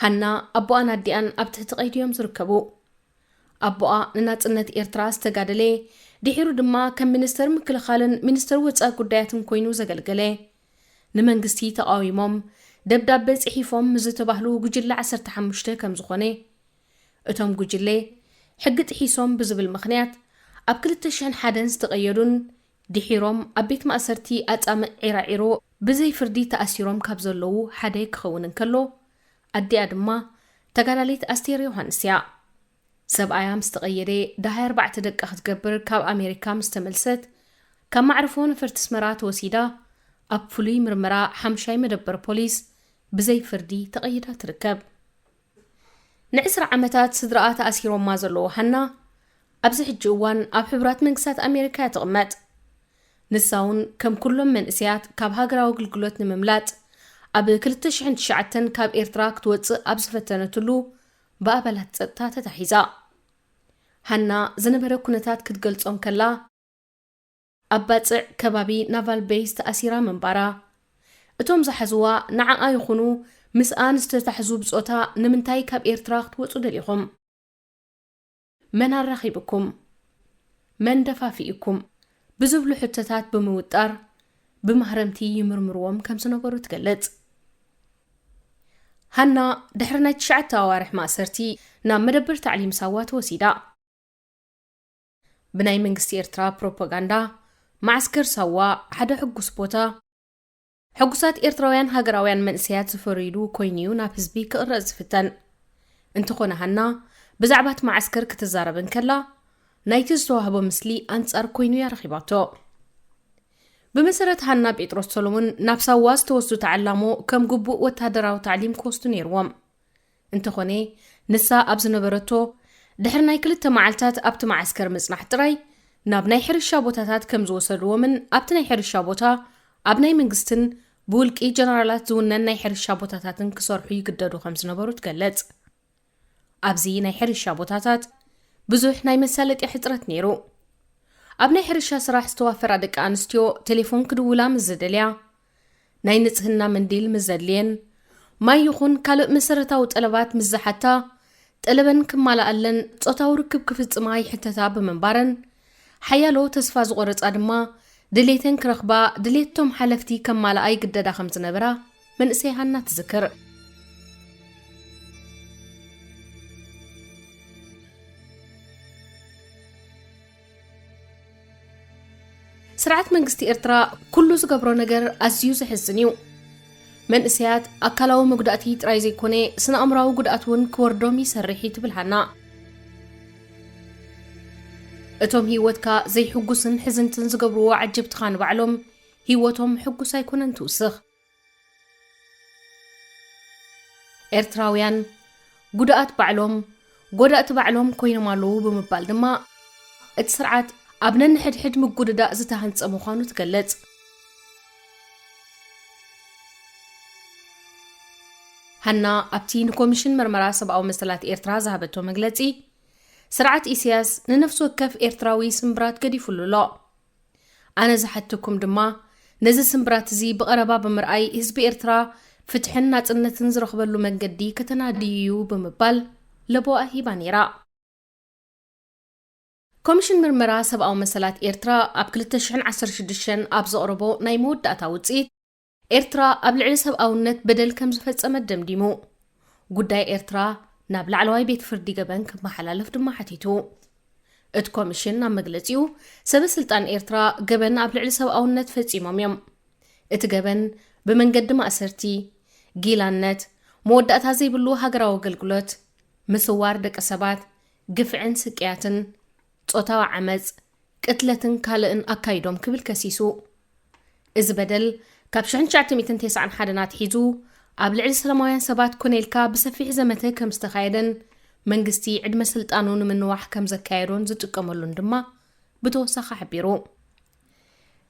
ሃና ኣቦኣን ኣዲኣን ኣብ ትሕቲ ቀይዲ እዮም ዝርከቡ። ኣቦኣ ንናጽነት ኤርትራ ዝተጋደለ፣ ድሒሩ ድማ ከም ሚኒስተር ምክልኻልን ሚኒስተር ወጻኢ ጉዳያትን ኮይኑ ዘገልገለ፣ ንመንግስቲ ተቓዊሞም ደብዳበ ጽሒፎም ምስ ዝተባህሉ ጉጅለ ዓሰርተ ሓሙሽተ ከም ዝኾነ፣ እቶም ጉጅለ ሕጊ ጥሒሶም ብዝብል ምኽንያት ኣብ ክልተ ሽሕን ሓደን ዝተቐየዱን ድሒሮም ኣብ ቤት ማእሰርቲ ኣጻምእ ዒራዒሮ ብዘይ ፍርዲ ተኣሲሮም ካብ ዘለዉ ሓደ ክኸውን እንከሎ፣ ኣዲኣ ድማ ተጋዳሊት ኣስቴር ዮሃንስ እያ። ሰብኣያ ምስ ተቐየደ ደሃይ ኣርባዕተ ደቃ ክትገብር ካብ ኣሜሪካ ምስ ተመልሰት፣ ካብ ማዕርፎ ነፈርቲ ኣስመራ ተወሲዳ ኣብ ፍሉይ ምርመራ ሓምሻይ መደበር ፖሊስ ብዘይ ፍርዲ ተቐይዳ ትርከብ። ንዕስራ ዓመታት ስድራኣ ተኣሲሮማ ዘለዉ ሃና፣ ኣብዚ ሕጂ እዋን ኣብ ሕቡራት መንግስታት ኣሜሪካ እያ ትቕመጥ። ንሳ እውን ከም ኩሎም መንእሰያት ካብ ሃገራዊ ኣገልግሎት ንምምላጥ ኣብ ክልተ ሽሕን ትሽዓተን ካብ ኤርትራ ክትወጽእ ኣብ ዝፈተነትሉ ብኣባላት ጸጥታ ተታሒዛ። ሃና ዝነበረ ኩነታት ክትገልጾ እንከላ፣ ኣብ ባጽዕ ከባቢ ናቫል ቤይስ ተኣሲራ ምንባራ፣ እቶም ዝሓዝዋ ንዓኣ ይኹኑ ምስኣ ንዝተታሕዙ ብጾታ ንምንታይ ካብ ኤርትራ ክትወጹ ደሊኹም? መን ኣራኺብኩም? መን ደፋፊእኩም? ብዝብሉ ሕቶታት ብምውጣር ብማህረምቲ ይምርምርዎም ከም ዝነበሩ ትገልጽ። ሃና ድሕሪ ናይ ትሽዓተ ኣዋርሕ ማእሰርቲ ናብ መደበር ታዕሊም ሳዋ ተወሲዳ። ብናይ መንግስቲ ኤርትራ ፕሮፓጋንዳ፣ መዓስከር ሳዋ ሓደ ሕጉስ ቦታ፣ ሕጉሳት ኤርትራውያን ሃገራውያን መንእሰያት ዝፈርይሉ ኮይኑ'ዩ ናብ ህዝቢ ክቕረጽ ዝፍተን። እንተኾነ ሃና ብዛዕባ እቲ መዓስከር ክትዛረብ እንከላ፣ ናይቲ ዝተዋህቦ ምስሊ ኣንጻር ኮይኑ'ያ ረኺባቶ። ብመሰረት ሃና ጴጥሮስ ሰሎሞን፣ ናብ ሳዋ ዝተወስዱ ተዓላሞ ከም ግቡእ ወተሃደራዊ ታዕሊም ክወስዱ ነይርዎም። እንተኾነ፣ ንሳ ኣብ ዝነበረቶ፣ ድሕሪ ናይ ክልተ መዓልታት ኣብቲ መዓስከር ምጽናሕ ጥራይ፣ ናብ ናይ ሕርሻ ቦታታት ከም ዝወሰድዎምን ኣብቲ ናይ ሕርሻ ቦታ ኣብ ናይ መንግስትን ብውልቂ ጀነራላት ዝውነን ናይ ሕርሻ ቦታታትን ክሰርሑ ይግደዱ ከም ዝነበሩ ትገልጽ። ኣብዚ ናይ ሕርሻ ቦታታት ብዙሕ ናይ መሳለጥያ ሕጽረት ነይሩ። ኣብ ናይ ሕርሻ ስራሕ ዝተዋፈራ ደቂ ኣንስትዮ ቴሌፎን ክድውላ ምስ ዝደልያ፣ ናይ ንጽህና መንዲል ምስ ዘድልየን፣ ማይ ይኹን ካልእ መሰረታዊ ጠለባት ምስ ዝሓታ፣ ጠለበን ክማልኣለን ጾታዊ ርክብ ክፍጽማ ይሕተታ ብምንባረን፣ ሓያሎ ተስፋ ዝቖረጻ ድማ ድሌተን ክረኽባ ድሌቶም ሓለፍቲ ከማልኣ ይግደዳ ከም ዝነበራ መንእሰይ ሃና ትዝክር። ስርዓት መንግስቲ ኤርትራ ኩሉ ዝገብሮ ነገር ኣዝዩ ዘሕዝን እዩ። መንእሰያት ኣካላዊ መጉዳእቲ ጥራይ ዘይኮነ፣ ስነ ኣእምራዊ ጉድኣት እውን ክወርዶም ይሰርሕ እዩ ትብል ሃና። እቶም ህይወትካ ዘይሕጉስን ሕዝንትን ዝገብርዎ ዓጀብትኻ ንባዕሎም ህይወቶም ሕጉስ ኣይኮነን ትውስኽ። ኤርትራውያን ጉድኣት ባዕሎም፣ ጎዳእቲ ባዕሎም ኮይኖም ኣለዉ ብምባል ድማ፣ እቲ ስርዓት ኣብ ነንሕድሕድ ምጉድዳእ ዝተሃንጸ ምዃኑ ትገልጽ። ሃና ኣብቲ ንኮሚሽን መርመራ ሰብኣዊ መሰላት ኤርትራ ዝሃበቶ መግለጺ፣ ስርዓት ኢሳያስ ንነፍሲ ወከፍ ኤርትራዊ ስምብራት ገዲፉሉ ኣሎ። ኣነ ዝሓተኩም ድማ፣ ነዚ ስምብራት እዚ ብቐረባ ብምርኣይ፣ ህዝቢ ኤርትራ ፍትሕን ናጽነትን ዝረኽበሉ መንገዲ ከተናድዩ እዩ ብምባል ለበዋ ሂባ ነይራ። ኮሚሽን ምርመራ ሰብኣዊ መሰላት ኤርትራ ኣብ ክልተ ሽሕን ዓሰርተ ሽዱሽተን ኣብ ዘቕረቦ ናይ መወዳእታ ውጽኢት፣ ኤርትራ ኣብ ልዕሊ ሰብኣውነት በደል ከም ዝፈጸመት ደምዲሙ። ጉዳይ ኤርትራ ናብ ላዕለዋይ ቤት ፍርዲ ገበን ክመሓላለፍ ድማ ሓቲቱ። እቲ ኮሚሽን ኣብ መግለጺኡ፣ ሰበ ስልጣን ኤርትራ ገበን ኣብ ልዕሊ ሰብኣውነት ፈጺሞም እዮም። እቲ ገበን ብመንገዲ ማእሰርቲ፣ ጊላነት፣ መወዳእታ ዘይብሉ ሃገራዊ ኣገልግሎት፣ ምስዋር ደቂ ሰባት፣ ግፍዕን ስቅያትን፣ ጾታዊ ዓመጽ፣ ቅትለትን ካልእን ኣካይዶም ክብል ከሲሱ። እዚ በደል ካብ ሽሕን ትሽዓተ ሚእትን ተስዓን ሓደን ኣትሒዙ ኣብ ልዕሊ ሰላማውያን ሰባት ኮነ ኢልካ ብሰፊሕ ዘመተ ከም ዝተኻየደን መንግስቲ ዕድመ ስልጣኑ ንምንዋሕ ከም ዘካየዶን ዝጥቀመሉን ድማ ብተወሳኺ ሓቢሩ።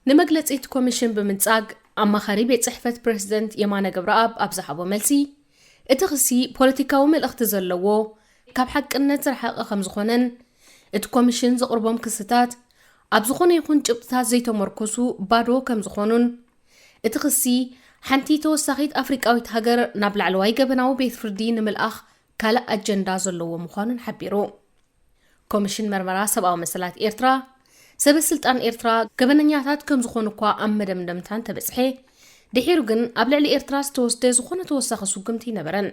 ንመግለጺ እቲ ኮሚሽን ብምንጻግ፣ ኣማኻሪ ቤት ጽሕፈት ፕረዚደንት የማነ ገብረኣብ ኣብ ዝሃቦ መልሲ፣ እቲ ክሲ ፖለቲካዊ መልእኽቲ ዘለዎ፣ ካብ ሓቅነት ዝረሓቐ ከም ዝኾነን፣ እቲ ኮሚሽን ዘቕርቦም ክስታት ኣብ ዝኾነ ይኹን ጭብጥታት ዘይተመርኮሱ ባዶ ከም ዝኾኑን፣ እቲ ክሲ ሓንቲ ተወሳኺት ኣፍሪቃዊት ሃገር ናብ ላዕለዋይ ገበናዊ ቤት ፍርዲ ንምልኣኽ ካልእ ኣጀንዳ ዘለዎ ምዃኑን ሓቢሩ። ኮሚሽን መርመራ ሰብኣዊ መሰላት ኤርትራ፣ ሰበ ስልጣን ኤርትራ ገበነኛታት ከም ዝኾኑ እኳ ኣብ መደምደምታ እንተበጽሐ፣ ድሒሩ ግን ኣብ ልዕሊ ኤርትራ ዝተወስደ ዝኾነ ተወሳኺ ስጉምቲ ኣይነበረን።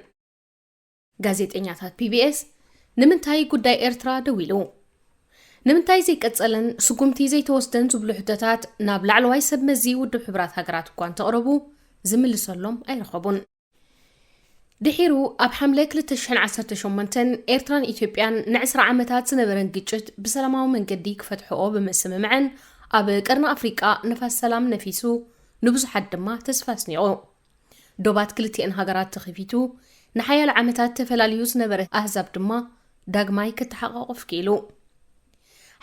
ጋዜጠኛታት ፒቢኤስ ንምንታይ ጉዳይ ኤርትራ ደው ኢሉ? ንምንታይ ዘይቀጸለን ስጉምቲ ዘይተወስደን ዝብሉ ሕቶታት ናብ ላዕለዋይ ሰብ መዚ ውድብ ሕቡራት ሃገራት እኳ እንተቕረቡ ዝምልሰሎም ኣይረኸቡን። ድሒሩ ኣብ ሓምለ ክልተ ሽሕን ዓሰርተ ሸሞንተን ኤርትራን ኢትዮጵያን ንዕስራ ዓመታት ዝነበረን ግጭት ብሰላማዊ መንገዲ ክፈትሕኦ ብምስምምዐን ኣብ ቀርኒ ኣፍሪቃ ንፋስ ሰላም ነፊሱ ንብዙሓት ድማ ተስፋ ኣስኒቑ። ዶባት ክልቲኤን ሃገራት ተኸፊቱ ንሓያለ ዓመታት ተፈላልዩ ዝነበረ ኣህዛብ ድማ ዳግማይ ክተሓቋቆፍ ክኢሉ።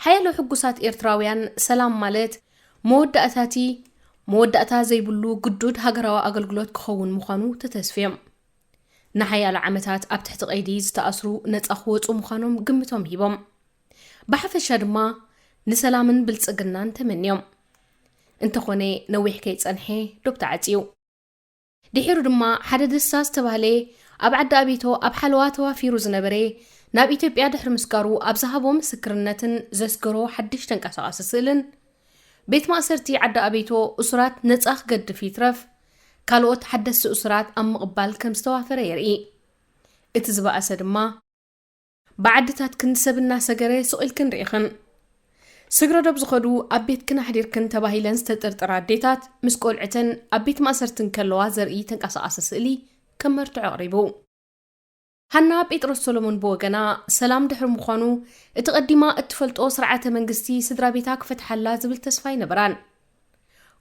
ሓያሎ ሕጉሳት ኤርትራውያን፣ ሰላም ማለት መወዳእታቲ መወዳእታ ዘይብሉ ግዱድ ሃገራዊ ኣገልግሎት ክኸውን ምዃኑ ተተስፍዮም። ንሓያሎ ዓመታት ኣብ ትሕቲ ቀይዲ ዝተኣስሩ ነጻ ክወጹ ምዃኖም ግምቶም ሂቦም። ብሓፈሻ ድማ ንሰላምን ብልጽግናን ተመንዮም። እንተኾነ ነዊሕ ከይጸንሐ ዶብ ተዓጽዩ። ድሒሩ ድማ ሓደ ደስታ ዝተባህለ ኣብ ዓዲ ኣቤቶ ኣብ ሓለዋ ተዋፊሩ ዝነበረ፣ ናብ ኢትዮጵያ ድሕሪ ምስጋሩ ኣብ ዝሃቦ ምስክርነትን ዘስገሮ ሓድሽ ተንቀሳቓሲ ስእልን፣ ቤት ማእሰርቲ ዓዲ ኣቤቶ እሱራት ነጻ ክገድፍ ይትረፍ ካልኦት ሓደስቲ እሱራት ኣብ ምቕባል ከም ዝተዋፈረ የርኢ። እቲ ዝበኣሰ ድማ ብዓድታት ክንዲ ሰብ እናሰገረ ስቕ ኢልክን ርኢኽን። ስግረ ዶብ ዝኸዱ ኣብ ቤትክን ኣሕዲርክን ተባሂለን ዝተጠርጠራ ኣዴታት ምስ ቆልዕተን ኣብ ቤት ማእሰርቲ እንከለዋ ዘርኢ ተንቀሳቓሲ ስእሊ ከም መርትዖ ኣቕሪቡ። ሃና ጴጥሮስ ሰሎሞን ብወገና፣ ሰላም ድሕሪ ምዃኑ እቲ ቀዲማ እትፈልጦ ስርዓተ መንግስቲ ስድራ ቤታ ክፈትሓላ ዝብል ተስፋ ኣይነበራን።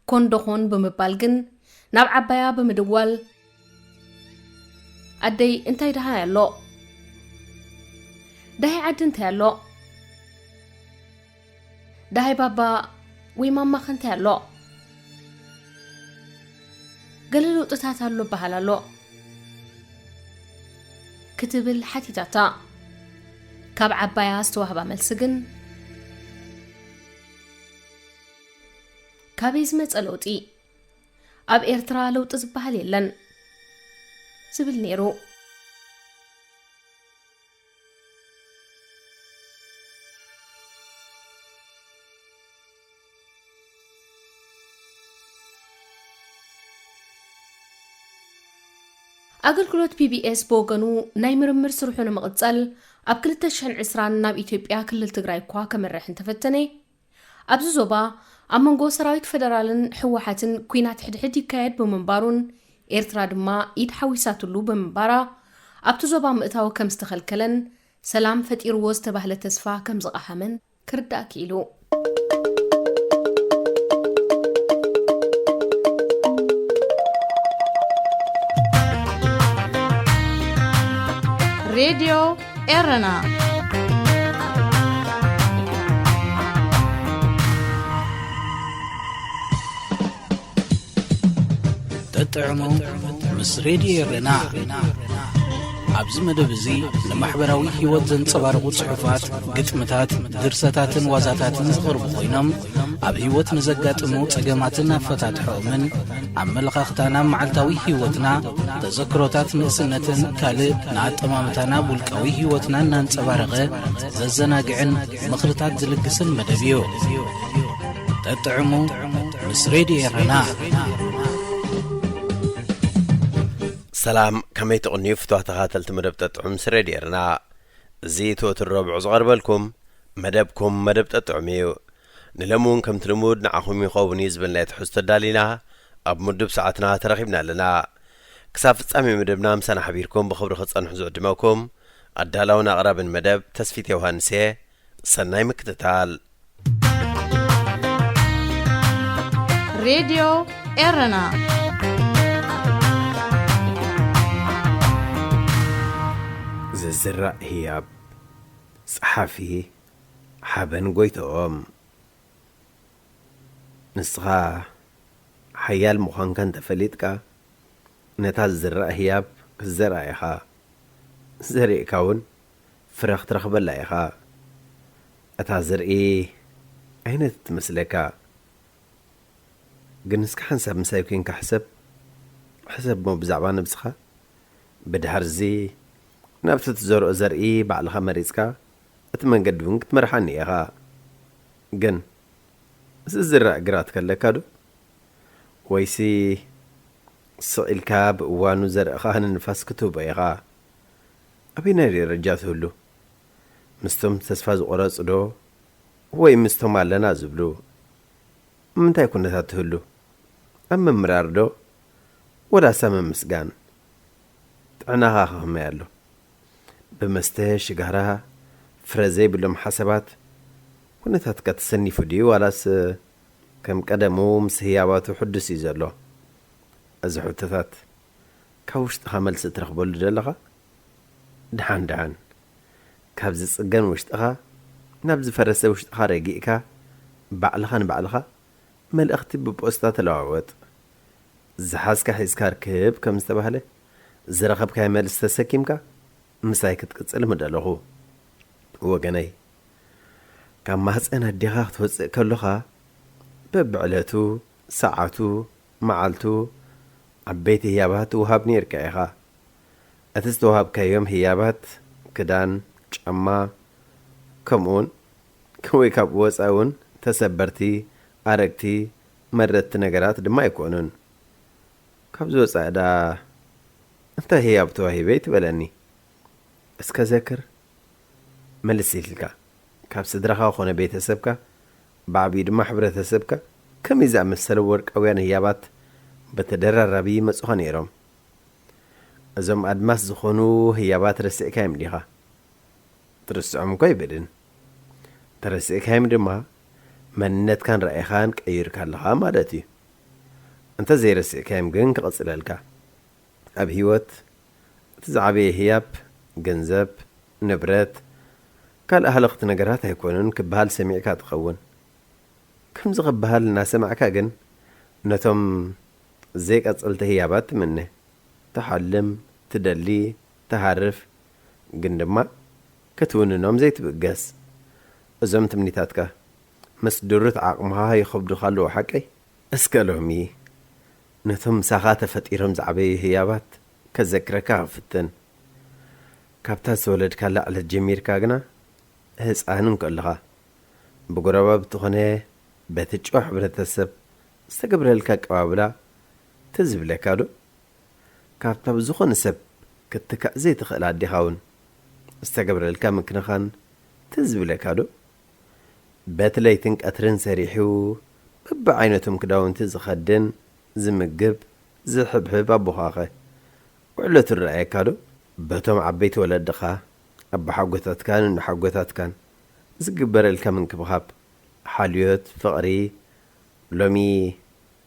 ኮን ዶኾን ብምባል ግን ናብ ዓባያ ብምድዋል፣ ኣደይ እንታይ ደሃይ ኣሎ? ደሃይ ዓዲ እንታይ ኣሎ? ደሃይ ባባ ወይ ማማኸ እንታይ ኣሎ? ገለ ለውጥታት ኣሎ በሃል ኣሎ ክትብል ሓቲታታ። ካብ ዓባያ ዝተዋህባ መልሲ ግን ካበይ ዝመጸ ለውጢ? ኣብ ኤርትራ ለውጢ ዝበሃል የለን ዝብል ነይሩ። ኣገልግሎት ፒ ቢ ኤስ ብወገኑ ናይ ምርምር ስርሑ ንምቕጻል ኣብ ክልተ ሽሕን ዕስራን ናብ ኢትዮጵያ ክልል ትግራይ እኳ ከመርሕ እንተፈተነ፣ ኣብዚ ዞባ ኣብ መንጎ ሰራዊት ፈደራልን ህወሓትን ኲናት ሕድሕድ ይካየድ ብምንባሩን ኤርትራ ድማ ኢድ ሓዊሳትሉ ብምንባራ፣ ኣብቲ ዞባ ምእታው ከም ዝተኸልከለን ሰላም ፈጢርዎ ዝተባህለ ተስፋ ከም ዝቐሃመን ክርዳእ ክኢሉ። ሬድዮ ኤረና። ጠጥዕሙ ምስ ሬድዮ ኤረና። ኣብዚ መደብ እዚ ንማሕበራዊ ህይወት ዘንጸባርቑ ጽሑፋት፣ ግጥምታት፣ ድርሰታትን ዋዛታትን ዝቐርቡ ኮይኖም፣ ኣብ ህይወት ንዘጋጥሙ ጸገማትን ኣፈታትሖኦምን፣ ኣመለኻኽታና፣ መዓልታዊ ህይወትና፣ ተዘክሮታት ንእስነትን ካልእ ንኣጠማምታና፣ ውልቃዊ ህይወትና እናንጸባረቐ ዘዘናግዕን ምኽርታት ዝልግስን መደብ እዩ። ጠጥዕሙ ምስ ሬድዮ ኤረና። ሰላም፣ ከመይ ትቕንዩ ፍቱዋት ተኸታተልቲ መደብ ጠጥዑም ምስ ሬድዮ ኤረና? እዚ እቲ ወትሩ ረቡዕ ዝቐርበልኩም መደብኩም መደብ ጠጥዑም እዩ። ንሎሚ እውን ከምቲ ልሙድ ንዓኹም ይኸውን እዩ ዝበልናዮ ትሕዝቶ ኣዳሊና ኣብ ምዱብ ሰዓትና ተረኺብና ኣለና። ክሳብ ፍጻሜ መደብና ምሳና ሓቢርኩም ብኽብሪ ክትጸንሑ ዝዕድመኩም ኣዳላውን ኣቕራብን መደብ ተስፊት ዮሃንስ እየ። ሰናይ ምክትታል። ሬድዮ ኤረና። ዝዝራእ ህያብ። ጸሓፊ ሓበን ጎይትኦም። ንስኻ ሓያል ምዃንካ እንተፈሊጥካ፣ ነታ ዝዝራእ ህያብ ክትዘርኣ ኢኻ። ዘሪእካ እውን ፍረ ክትረኽበላ ኢኻ። እታ ዘርኢ ዓይነት ትመስለካ። ግን እስከ ሓንሳብ ምሳይ ኮይንካ ሕሰብ። ሕሰብ እሞ ብዛዕባ ነብስኻ። ብድሓር እዚ ናብቲ ትዘርኦ ዘርኢ ባዕልኻ መሪጽካ፣ እቲ መንገዲ እውን ክትመርሓኒ ኢኻ። ግን ዝዝራእ ግራት ከለካ ዶ? ወይሲ ስቕ ኢልካ ብእዋኑ ዘርእኻ ንንፋስ ክትህቦ ኢኻ? ኣበየናይ ደረጃ ትህሉ? ምስቶም ተስፋ ዝቖረጹ ዶ? ወይ ምስቶም ኣለና ዝብሉ? ምንታይ ኩነታት ትህሉ? ኣብ ምምራር ዶ? ወላስ ኣብ ምምስጋን? ጥዕናኻ ከ ከመይ ኣሎ? ብመስተ፣ ሽጋራ፣ ፍረ ዘይብሎም ሓሳባት ኩነታትካ ተሰኒፉ ድዩ? ዋላስ ከም ቀደሙ ምስ ህያባቱ ሕዱስ እዩ ዘሎ? እዚ ሕቶታት ካብ ውሽጥኻ መልሲ ትረኽበሉ ዶ ኣለኻ? ደሓን ደሓን፣ ካብ ዝጽገን ውሽጥኻ ናብ ዝፈረሰ ውሽጥኻ ረጊእካ፣ ባዕልኻ ንባዕልኻ መልእኽቲ ብፖስታ ተለዋወጥ። ዝሓዝካ ሒዝካ ርክብ ከም ዝተባህለ፣ ዝረኸብካዮ መልሲ ተሰኪምካ ምሳይ ክትቅጽል ምደለኹ። ወገነይ፣ ካብ ማህጸን ኣዴኻ ክትወጽእ ከሎኻ፣ በብዕለቱ፣ ሰዓቱ፣ መዓልቱ፣ ዓበይቲ ህያባት ትወሃብ ነይርካ ኢኻ። እቲ ዝተዋሃብካዮም ህያባት፣ ክዳን፣ ጫማ፣ ከምኡውን ወይ ካብኡ ወጻኢ እውን ተሰበርቲ፣ ኣረግቲ፣ መረትቲ ነገራት ድማ ኣይኮኑን። ካብዚ ወጻኢ ደኣ እንታይ ህያብ ተዋሂበይ ትበለኒ? እስከ ዘክር፣ መልስ ኢልካ። ካብ ስድራኻ ኮነ ቤተሰብካ፣ ብዓቢኡ ድማ ሕብረተሰብካ፣ ከመይ ዝኣመሰለ ወርቃውያን ህያባት በተደራራቢ ይመጹኻ ነይሮም? እዞም ኣድማስ ዝኾኑ ህያባት ረሲዕካዮም ዲኻ? ትርስዖም እኮ ኣይብልን። ተረሲዕካዮም ድማ መንነትካን ራኢኻን ቀይርካ ኣለኻ ማለት እዩ። እንተ ዘይረሲዕካዮም ግን ክቕጽለልካ። ኣብ ህይወት እቲ ዝዓበየ ህያብ ገንዘብ፣ ንብረት፣ ካልእ ሃለኽቲ ነገራት ኣይኮኑን ክበሃል ሰሚዕካ ትኸውን። ከምዚ ክበሃል እናሰማዕካ ግን ነቶም ዘይቀጸልቲ ህያባት ትምነ። ትሓልም፣ ትደሊ፣ ትሃርፍ፣ ግን ድማ ክትውንኖም ዘይትብገስ። እዞም ትምኒታትካ ምስ ድሩት ዓቕምኻ ይኸብዱኻ ኣለዉ ሓቀይ? እስከ ሎሚ ነቶም ምሳኻ ተፈጢሮም ዝዓበዩ ህያባት ከዘክረካ ክፍትን። ካብታ ዝተወለድካላ ዕለት ጀሚርካ ግና ህጻን እንከለኻ ብጎረባብቲ ኾነ በቲ ጭዋ ሕብረተሰብ ዝተገብረልካ ኣቀባብላ ትዝ ይብለካ ዶ? ካብታ ብዝኾነ ሰብ ክትትካእ ዘይትኽእል ኣዴኻ እውን ዝተገብረልካ ምክንኻን ትዝ ይብለካ ዶ? በቲ ለይትን ቀትርን ሰሪሑ በብዓይነቶም ክዳውንቲ ዝኸድን ዝምግብ ዝሕብሕብ ኣቦኻኸ ውዕለቱ ይረኣየካ ዶ? በቶም ዓበይቲ ወለድኻ ኣቦሓጎታትካን እንሓጎታትካን ዝግበረልካ ምንክብኻብ፣ ሓልዮት፣ ፍቕሪ ሎሚ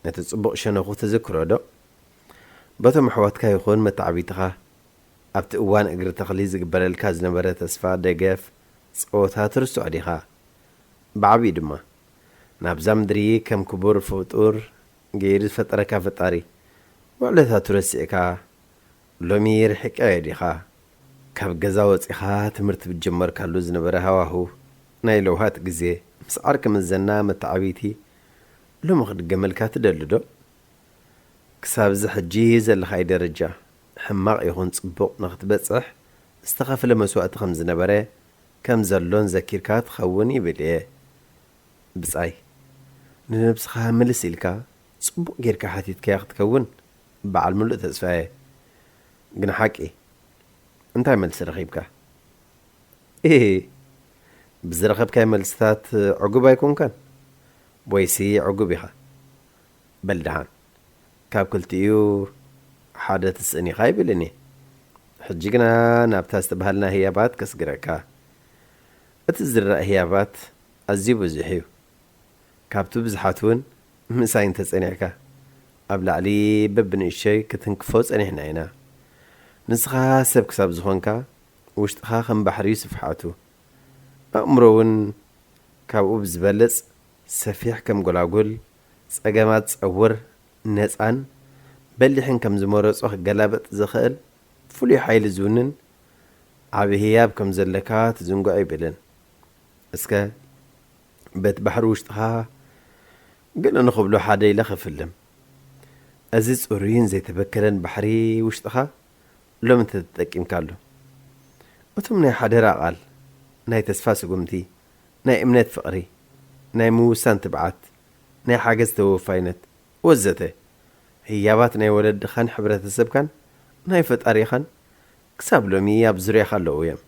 ነቲ ጽቡቕ ሸነኹ ትዝክሮ ዶ? በቶም ኣሕዋትካ ይኹን መተዓብይትኻ ኣብቲ እዋን እግሪ ተኽሊ ዝግበረልካ ዝነበረ ተስፋ፣ ደገፍ፣ ጸወታ ትርስዖ ዲኻ? ብዓቢኡ ድማ ናብዛ ምድሪ ከም ክቡር ፍጡር ገይሩ ዝፈጠረካ ፈጣሪ ውዕለታቱ ረሲዕካ ሎሚ ርሒቅካዮ ዲኻ? ካብ ገዛ ወጺኻ ትምህርቲ ብጀመርካሉ ዝነበረ ሃዋሁ ናይ ለውሃት ግዜ ምስ ዓርኪ መዘና መተዓብይቲ ሎሚ ክድገመልካ ትደሊ ዶ? ክሳብ እዚ ሕጂ ዘለኻይ ደረጃ ሕማቕ ይኹን ጽቡቕ ንኽትበጽሕ ዝተኸፍለ መስዋእቲ ከም ዝነበረ ከም ዘሎን ዘኪርካ ትኸውን ይብል እየ። ብጻይ፣ ንነብስኻ ምልስ ኢልካ ጽቡቕ ጌርካ ሓቲትካያ ክትከውን በዓል ምሉእ ተስፋ እየ። ግን ሓቂ እንታይ መልሲ ረኺብካ? ኢሂ፣ ብዝረኸብካዮ መልስታት ዕጉብ ኣይኮንካን? ወይሲ ዕጉብ ኢኻ? በል ደሓን፣ ካብ ክልቲኡ ሓደ ትስእን ኢኻ ኣይብልን እየ። ሕጂ ግና ናብታ ዝተባህልና ህያባት ከስግረካ። እቲ ዝረኣ ህያባት ኣዝዩ ብዙሕ እዩ። ካብቲ ብዙሓት እውን ምእሳይ እንተጸኒሕካ፣ ኣብ ላዕሊ በብንእሽቶይ ክትንክፎ ጸኒሕና ኢና። ንስኻ ሰብ ክሳብ ዝኾንካ፣ ውሽጥኻ ከም ባሕሪ እዩ ስፍሓቱ። ኣእምሮ እውን ካብኡ ብዝበልጽ ሰፊሕ ከም ጎላጉል፣ ጸገማት ጸውር፣ ነጻን በሊሕን ከም ዝመረጾ ክገላበጥ ዝኽእል ፍሉይ ሓይሊ ዝውንን ዓቢ ህያብ ከም ዘለካ ትዝንግዖ ኣይብልን። እስከ በቲ ባሕሪ ውሽጥኻ ገለ ንኽብሎ ሓደ ኢለ ክፍልም። እዚ ጽሩይን ዘይተበከለን ባሕሪ ውሽጥኻ ሎሚ እንተተጠቂምካሉ፣ እቶም ናይ ሓደራ ቃል፣ ናይ ተስፋ ስጉምቲ፣ ናይ እምነት ፍቕሪ፣ ናይ ምውሳን ትብዓት፣ ናይ ሓገዝ ተወፋይነት ወዘተ ህያባት ናይ ወለድኻን ሕብረተሰብካን ናይ ፈጣሪኻን ክሳብ ሎሚ ኣብ ዙርያኻ ኣለዉ እዮም።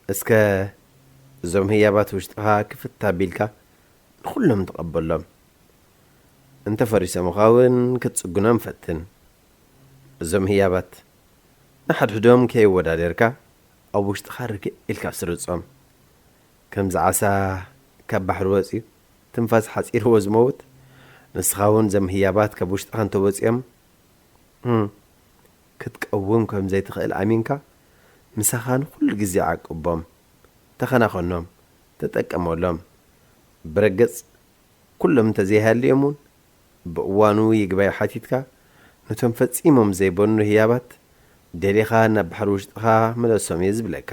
እስከ እዞም ህያባት ውሽጥኻ ክፍት ኣቢልካ ንኹሎም ተቐበሎም። እንተ ፈሪሶምኻ እውን ክትጽግኖም ፈትን። እዞም ህያባት ንሓድሕዶም ከየወዳደርካ ኣብ ውሽጥኻ ርግእ ኢልካ ስርጾም። ከምዚ ዓሳ ካብ ባሕሪ ወጺኡ ትንፋስ ሓጺርዎ ዝመውት፣ ንስኻ እውን እዞም ህያባት ካብ ውሽጥኻ እንተወጺኦም፣ እም፣ ክትቀውም ከም ዘይትኽእል ኣሚንካ፣ ምሳኻ ንኹሉ ግዜ ዓቅቦም፣ ተኸናኸኖም። ተጠቀመሎም። ብረገጽ ኩሎም እንተዘይሃልዮም እውን ብእዋኑ ይግባይ ሓቲትካ ነቶም ፈጺሞም ዘይበኑ ህያባት ደሊኻ ናብ ባሕሪ ውሽጥኻ ምለሶም እየ ዝብለካ።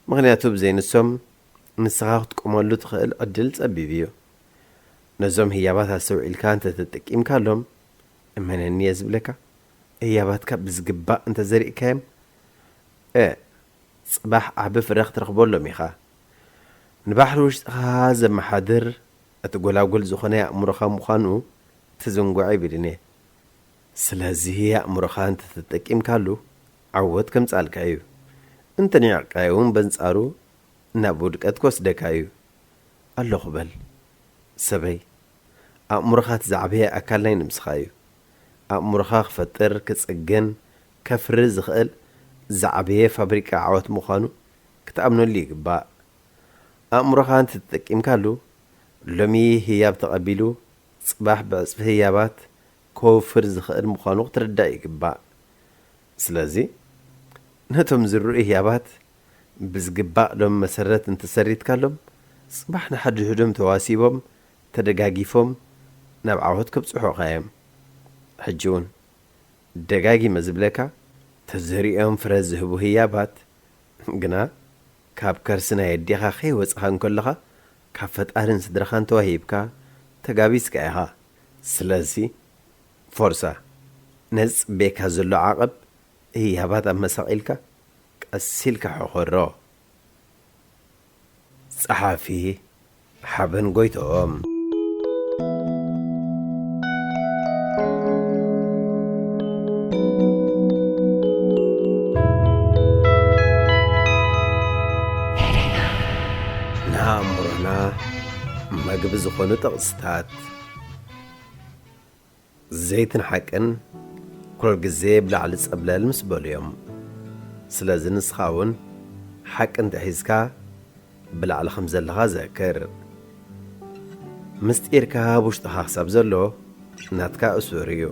ምኽንያቱ ብዘይ ንሶም ንስኻ ክትቆመሉ ትኽእል ዕድል ጸቢብ እዩ። ነዞም ህያባት ኣስተውዒልካ እንተተጠቂምካሎም፣ እመነኒ እየ ዝብለካ፣ ህያባትካ ብዝግባእ እንተዘሪእካዮም፣ እ፣ ጽባሕ ዓቢ ፍረ ክትረኽበሎም ኢኻ። ንባሕሪ ውሽጥኻ ዘመሓድር እቲ ጎላጉል ዝኾነ ኣእምሮኻ ምዃኑ ትዝንጉዕ ኣይብልን እየ። ስለዚ ኣእምሮኻ እንተተጠቂምካሉ ዓወት ከምጻልካ እዩ። እንተኒዕቃዮ እውን በንጻሩ ናብ ውድቀት ክወስደካ እዩ። ኣለኹ በል ሰበይ። ኣእምሮኻ እቲ ዝዓበየ ኣካል ናይ ነብስኻ እዩ። ኣእምሮኻ ክፈጥር፣ ክጽግን፣ ከፍሪ ዝኽእል ዝዓበየ ፋብሪካ ዓወት ምዃኑ ክትኣምነሉ ይግባእ። ኣእምሮኻ እንተተጠቂምካሉ፣ ሎሚ ህያብ ተቐቢሉ፣ ጽባሕ ብዕጽፊ ህያባት ከወፍር ዝኽእል ምዃኑ ክትርዳእ ይግባእ። ስለዚ፣ ነቶም ዝርኡ ህያባት ብዝግባእ ሎም መሰረት እንተሰሪትካሎም፣ ጽባሕ ንሓድሕዶም ተዋሲቦም፣ ተደጋጊፎም ናብ ዓወት ከብጽሑኻ እዮም። ሕጂ እውን ደጋጊመ ዝብለካ፣ ተዘሪኦም ፍረ ዝህቡ ህያባት ግና ካብ ከርሲ ናይ ኣዴኻ ከይወጽኻ እንከለኻ፣ ካብ ፈጣርን ስድራኻን ተዋሂብካ ተጋቢዝካ ኢኻ። ስለዚ ፎርሳ፣ ነዚ ጽበየካ ዘሎ ዓቐብ ህያባት ኣመሳቒልካ ቀስ ኢልካ ሕኾሮ። ጸሓፊ ሓበን ጎይትኦም። ንኣእምሮና መግቢ ዝኾኑ ጥቕስታት። ዘይትን ሓቅን ኩል ግዜ ብላዕሊ ጸብለል ምስ በሉ እዮም። ስለዚ ንስኻ እውን ሓቂ እንተሒዝካ ብላዕሊ ከም ዘለኻ ዘክር። ምስጢርካ ኣብ ውሽጥኻ ክሳብ ዘሎ ናትካ እሱር እዩ።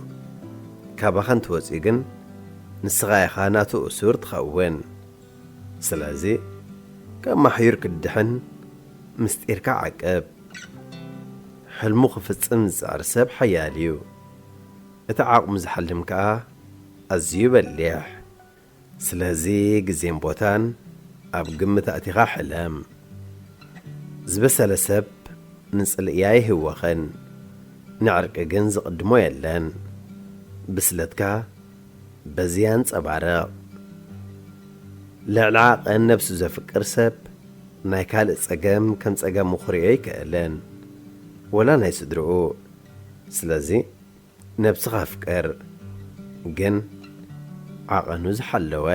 ካባኻ እንትወጽእ ግን ንስኻ ኢኻ ናቱ እሱር ትኸውን። ስለዚ ከማሕዩር ክድሕን ምስጢርካ ዓቅብ። ሕልሙ ክፍጽም ዝጽዕር ሰብ ሓያል እዩ። እቲ ዓቕሙ ዝሓልም ከኣ ኣዝዩ በሊሕ። ስለዚ ግዜን ቦታን ኣብ ግምት ኣእቲኻ ሕለም። ዝበሰለ ሰብ ንጽልኢ ኣይህወኽን፣ ንዕርቂ ግን ዝቕድሞ የለን። ብስለትካ በዚ ኣንጸባርቕ። ልዕሊ ዓቐን ነብሱ ዘፍቅር ሰብ ናይ ካልእ ጸገም ከም ጸገሙ ክርእዮ ኣይክእልን፣ ወላ ናይ ስድርኡ። ስለዚ ነብስኻ ኣፍቅር፣ ግን ዓቐኑ ዝሓለወ።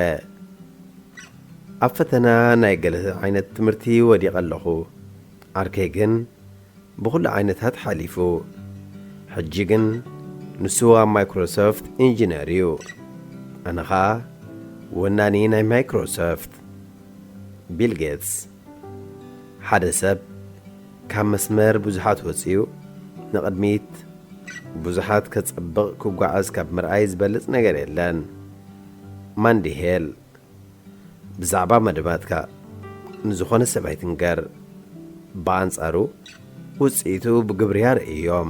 ኣብ ፈተና ናይ ገለ ዓይነት ትምህርቲ ወዲቐ ኣለኹ። ዓርከይ ግን ብኹሉ ዓይነታት ሓሊፉ። ሕጂ ግን ንሱ ኣብ ማይክሮሶፍት ኢንጂነር እዩ። ኣነ ኸኣ ወናኒ ናይ ማይክሮሶፍት። ቢል ጌትስ። ሓደ ሰብ ካብ መስመር ብዙሓት ወጺኡ ንቕድሚት ብዙሓት ከጸብቕ ክጓዓዝ ካብ ምርኣይ ዝበልጽ ነገር የለን። ማንዲ ሄል። ብዛዕባ መደባትካ ንዝኾነ ሰብ ኣይትንገር። ብኣንጻሩ ውጽኢቱ ብግብሪ ኣርእዮም።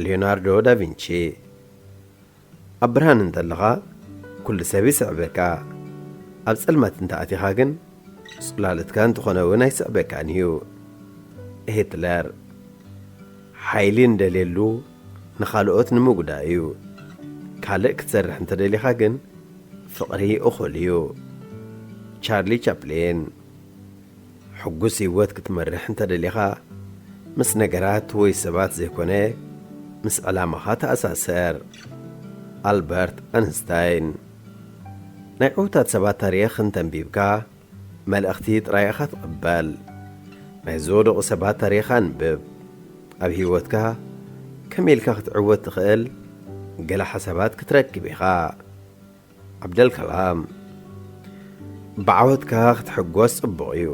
ሊዮናርዶ ዳቪንቺ። ኣብ ብርሃን እንተለኻ ኩሉ ሰብ ይስዕበካ፣ ኣብ ጸልማት እንተ ኣቲኻ ግን ጽላልትካ እንተኾነ እውን ኣይስዕበካን እዩ። ሂትለር። ሓይሊ እንደልየሉ ንኻልኦት ንምጉዳእ እዩ። ካልእ ክትሰርሕ እንተደሊኻ ግን ፍቕሪ እኹል እዩ። ቻርሊ ቻፕሊን። ሕጉስ ህይወት ክትመርሕ እንተደሊኻ ምስ ነገራት ወይ ሰባት ዘይኮነ ምስ ዕላማኻ ተኣሳሰር። ኣልበርት ኣንስታይን። ናይ ዕዉታት ሰባት ታሪኽ እንተንቢብካ መልእኽቲ ጥራይ ኢኻ ትቕበል። ናይ ዝወደቑ ሰባት ታሪኽ ኣንብብ። ኣብ ህይወትካ ከመይ ኢልካ ክትዕወት ትኽእል ገለ ሓሳባት ክትረክብ ኢኻ። ዓብደልከላም። ብዓወትካ ክትሕጎስ ጽቡቕ እዩ።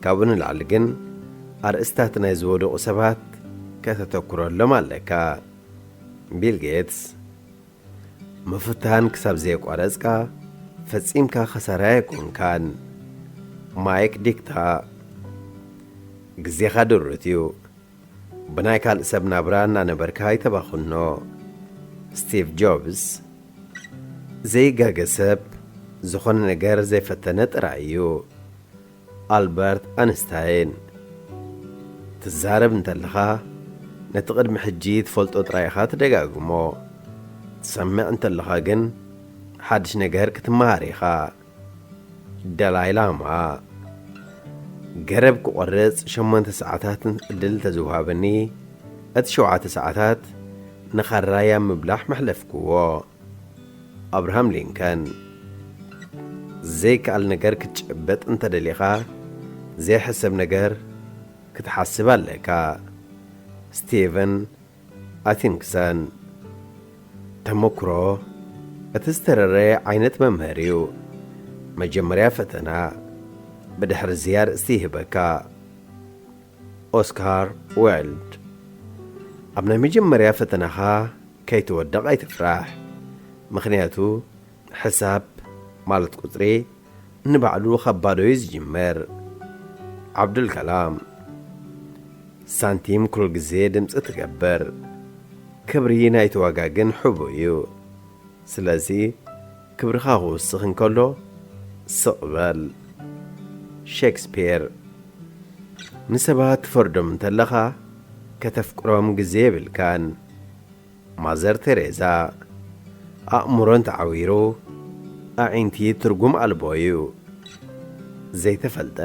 ካብኡ ንላዕሊ ግን ኣርእስታት ናይ ዝወደቑ ሰባት ከተተኩረሎም ኣለካ። ቢል ጌትስ። ምፍታን ክሳብ ዘየቋረጽካ ፈጺምካ ከሳራይ ኣይኮንካን። ማይክ ዲክታ። ግዜኻ ድሩት እዩ። ብናይ ካልእ ሰብ ናብራ እናነበርካ ኣይተባኹኖ። ስቲቭ ጆብስ፣ ዘይጋገ ሰብ፣ ዝኾነ ነገር ዘይፈተነ ጥራይ እዩ። ኣልበርት ኣንስታይን፣ ትዛረብ እንተለኻ ነቲ ቅድሚ ሕጂ ትፈልጦ ጥራይ ኢኻ ትደጋግሞ። ትሰምዕ እንተለኻ ግን ሓድሽ ነገር ክትመሃር ኢኻ። ደላይ ላማ፣ ገረብ ክቆርጽ ሸሞንተ ሰዓታት ዕድል ተዝወሃበኒ፣ እቲ ሸውዓተ ሰዓታት ንኻራይ ኣብ ምብላሕ መሕለፍክዎ። ኣብርሃም ሊንከን፣ ዘይከኣል ነገር ክትጭብጥ እንተደሊኻ፣ ዘይሕሰብ ነገር ክትሓስብ ኣለካ። ስቲቨን ኣቲንግሰን፣ ተመክሮ እቲ ዝተረረ ዓይነት መምህር እዩ። መጀመርያ ፈተና፣ ብድሕሪ እዚ ኣርእስቲ ይህበካ። ኦስካር ዋይልድ፣ ኣብ ናይ መጀመርያ ፈተናኻ ከይትወድቕ ኣይትፍራሕ፣ ምኽንያቱ ሕሳብ ማለት ቁጽሪ ንባዕሉ ካብ ባዶ እዩ ዝጅምር። ዓብዱል ከላም፣ ሳንቲም ኩሉ ግዜ ድምጺ ትገብር፣ ክብሪ ናይቲ ዋጋ ግን ሕቡእ እዩ። ስለዚ ክብርኻ ክውስኽ እንከሎ ስቕ በል። ሼክስፒር፣ ንሰባት ትፈርዶም እንተለኻ ከተፍቅሮም ግዜ የብልካን። ማዘር ቴሬዛ፣ ኣእምሮ እንተዓዊሩ ኣዒንቲ ትርጉም ኣልቦ እዩ። ዘይተፈልጠ፣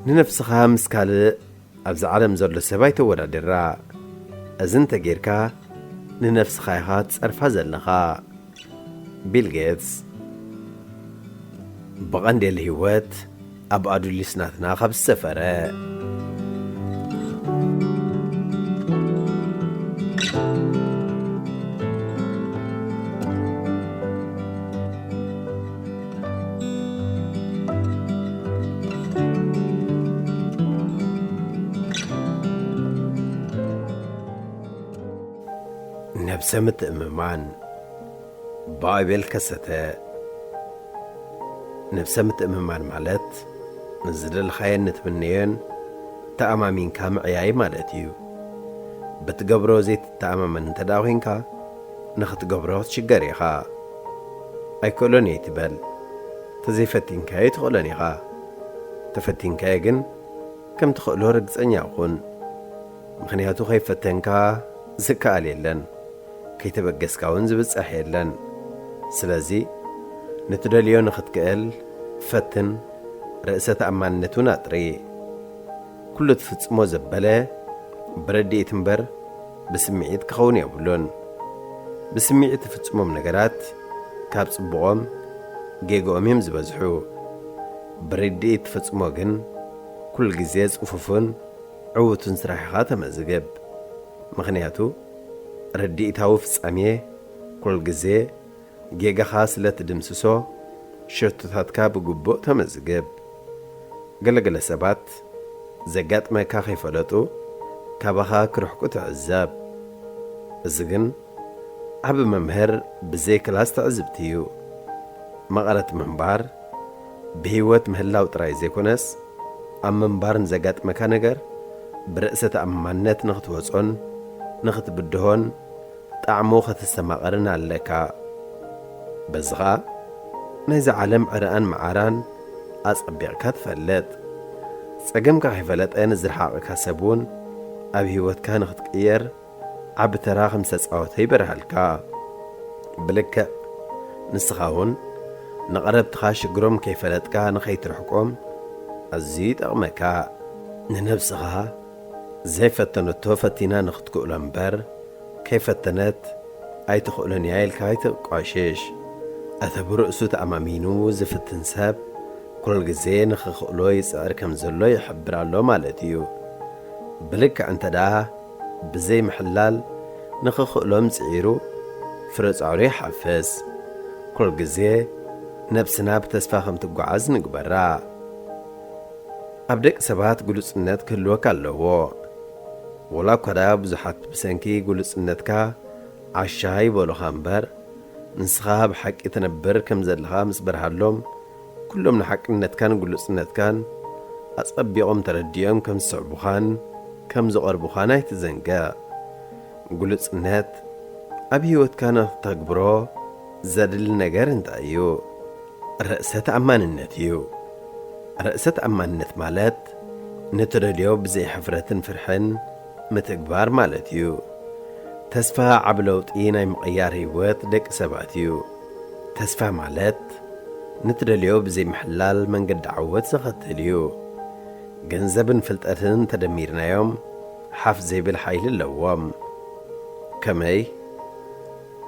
ንነፍስኻ ምስ ካልእ ኣብዚ ዓለም ዘሎ ሰብ ኣይተወዳድራ። እዚ እንተጌርካ ንነፍስኻ ኢኻ ትጸርፋ ዘለኻ። ቢል ጌትስ፣ ብቐንዴል ህይወት ኣብ ኣዱሊስ ናትና ካብ ዝሰፈረ። ነብሰ ምትእምማን ብኣቤል ከሰተ። ነብሰ ምትእምማን ማለት ንዝደለኻዮን ንትምነዮን ተኣማሚንካ ምዕያይ ማለት እዩ። ብትገብሮ ዘይትተኣማመን እንተ ደኣ ኾይንካ፣ ንኽትገብሮ ክትሽገር ኢኻ። ኣይክእሎን እየ ትበል። ተዘይፈቲንካዮ ኣይትኽእሎን ኢኻ። ተፈቲንካዮ ግን ከም ትኽእሎ ርግጸኛ ኩን። ምኽንያቱ ከይፈተንካ ዝከኣል የለን። ከይተበገስካ እውን ዝብጻሕ የለን። ስለዚ ንትደልዮ ንኽትክእል ፈትን፣ ርእሰ ተኣማንነት እውን ኣጥሪ። ኩሉ ትፍጽሞ ዘበለ ብረድኢት እምበር ብስምዒት ክኸውን የብሉን። ብስምዒት ትፍጽሞም ነገራት ካብ ጽቡቖም ጌግኦም እዮም ዝበዝሑ። ብረድኢት ትፍጽሞ ግን ኩሉ ግዜ ጽፉፍን ዕዉትን ስራሕ ኢኻ ተመዝግብ። ምኽንያቱ ረድኢታዊ ፍጻሜ ኩሉ ግዜ ጌጋኻ ስለ ትድምስሶ፣ ሸቶታትካ ብግቡእ ተመዝግብ። ገለገለ ሰባት ዘጋጥመካ ከይፈለጡ ካባኻ ክርሕቁ ትዕዘብ። እዚ ግን ዓቢ መምህር ብዘይ ክላስ ትዕዝብቲ እዩ። መቐረት ምንባር ብህይወት ምህላው ጥራይ ዘይኮነስ፣ ኣብ ምንባር ንዘጋጥመካ ነገር ብርእሰ ተኣማንነት ንኽትወጾን ንኽትብድሆን ጣዕሙ ከተስተማቕርን ኣለካ። በዚ ኸኣ ናይዛ ዓለም ዕረኣን መዓራን ኣጸቢቕካ ትፈልጥ። ጸገምካ ከይፈለጠ ንዝረሓቐካ ሰብ እውን ኣብ ህይወትካ ንኽትቅየር ዓቢ ተራ ከም ዝተጻወተ ይበርሃልካ። ብልክዕ ንስኻ እውን ንቐረብትኻ ሽግሮም ከይፈለጥካ ንኸይትርሕቆም ኣዝዩ ይጠቕመካ። ንነብስኻ ዘይፈተነቶ ፈቲና ንኽትክእሎ እምበር፣ ከይፈተነት ኣይትኽእሎን እያ ኢልካ ኣይትቋሽሽ። እቲ ብርእሱ ተኣማሚኑ ዝፍትን ሰብ ኩሉ ግዜ ንኽኽእሎ ይጽዕር ከም ዘሎ ይሕብር ኣሎ ማለት እዩ። ብልክዕ እንተ ደኣ ብዘይ ምሕላል ንኽኽእሎም ጽዒሩ ፍረ ጻዕሩ ይሓፍስ። ኩሉ ግዜ ነብስና ብተስፋ ከም ትጓዓዝ ንግበራ። ኣብ ደቂ ሰባት ግሉጽነት ክህልወካ ኣለዎ። ወላ እኳ ደኣ ብዙሓት ብሰንኪ ግሉጽነትካ ዓሻ ይበሉኻ እምበር፣ ንስኻ ብሓቂ ትነብር ከም ዘለኻ ምስ በርሃሎም፣ ኩሎም ንሓቅነትካን ግሉጽነትካን ኣጸቢቖም ተረዲኦም ከም ዝስዕቡኻን ከም ዝቐርቡኻን ኣይትዘንግዕ። ግሉጽነት ኣብ ህይወትካ ንኽተግብሮ ዘድሊ ነገር እንታይ እዩ? ርእሰ ተኣማንነት እዩ። ርእሰ ተኣማንነት ማለት ንትደልዮ ብዘይ ሕፍረትን ፍርሕን ምትግባር ማለት እዩ። ተስፋ ዓቢ ለውጢ ናይ ምቕያር ህይወት ደቂ ሰባት እዩ። ተስፋ ማለት ንትደልዮ ብዘይ ምሕላል መንገዲ ዓወት ዘኸትል እዩ። ገንዘብን ፍልጠትን ተደሚርናዮም ሓፍ ዘይብል ሓይሊ ኣለዎም። ከመይ?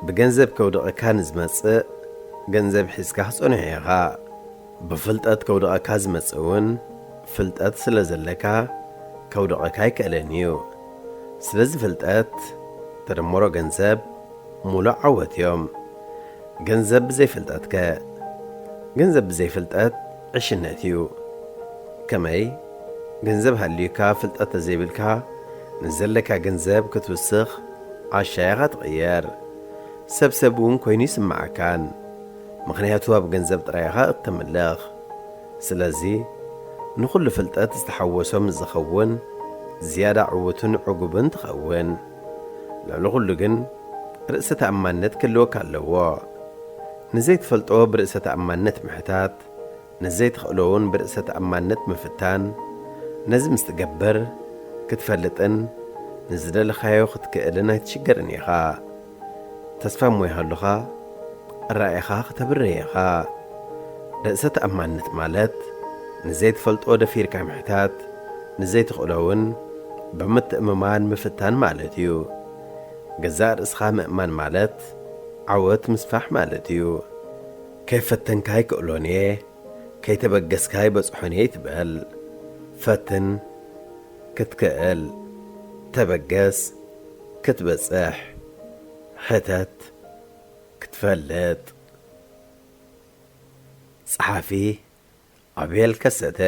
ብገንዘብ ከውድቐካ ንዝመጽእ ገንዘብ ሒዝካ ክትጸንሖ ኢኻ። ብፍልጠት ከውድቐካ ዝመጽእ እውን ፍልጠት ስለ ዘለካ ከውድቐካ ኣይክእልን እዩ። ስለዚ ፍልጠት ተደምሮ ገንዘብ ሙሉእ ዓወት እዮም። ገንዘብ ብዘይ ፍልጠት ከ? ገንዘብ ብዘይ ፍልጠት ዕሽነት እዩ። ከመይ? ገንዘብ ሃልዩካ ፍልጠት ተዘይብልካ ንዘለካ ገንዘብ ክትውስኽ ዓሻ ኢኻ ትቕየር። ሰብ ሰብ እውን ኮይኑ ይስምዓካን። ምኽንያቱ ኣብ ገንዘብ ጥራይ ኢኻ እተምልኽ። ስለዚ ንኹሉ ፍልጠት ዝተሓወሶ ምስ ዝኸውን ዝያዳ ዕዉትን ዕጉብን ትኸውን። ልዕሊ ኩሉ ግን ርእሰ ተኣማንነት ክህልወካ ኣለዎ። ንዘይትፈልጦ ብርእሰ ተኣማንነት ምሕታት፣ ንዘይትኽእሎ እውን ብርእሰ ተኣማንነት ምፍታን። ነዚ ምስ ትገብር ክትፈልጥን ንዝደለኻዮ ክትክእልን ኣይትሽገርን ኢኻ። ተስፋ እሞ ይሃሉኻ ራኢኻ ክተብርህ ኢኻ። ርእሰ ተኣማንነት ማለት ንዘይትፈልጦ ደፊርካ ምሕታት፣ ንዘይትኽእሎ እውን ብምትእምማን ምፍታን ማለት እዩ። ገዛእ ርእስኻ ምእማን ማለት ዓወት ምስፋሕ ማለት እዩ። ከይፈተንካ ኣይክእሎን እየ፣ ከይተበገስካ ኣይበጽሖን እየ ኣይትበል። ፈትን ክትክእል፣ ተበገስ ክትበጽሕ፣ ሕተት ክትፈልጥ። ጸሓፊ ኣቤል ከሰተ።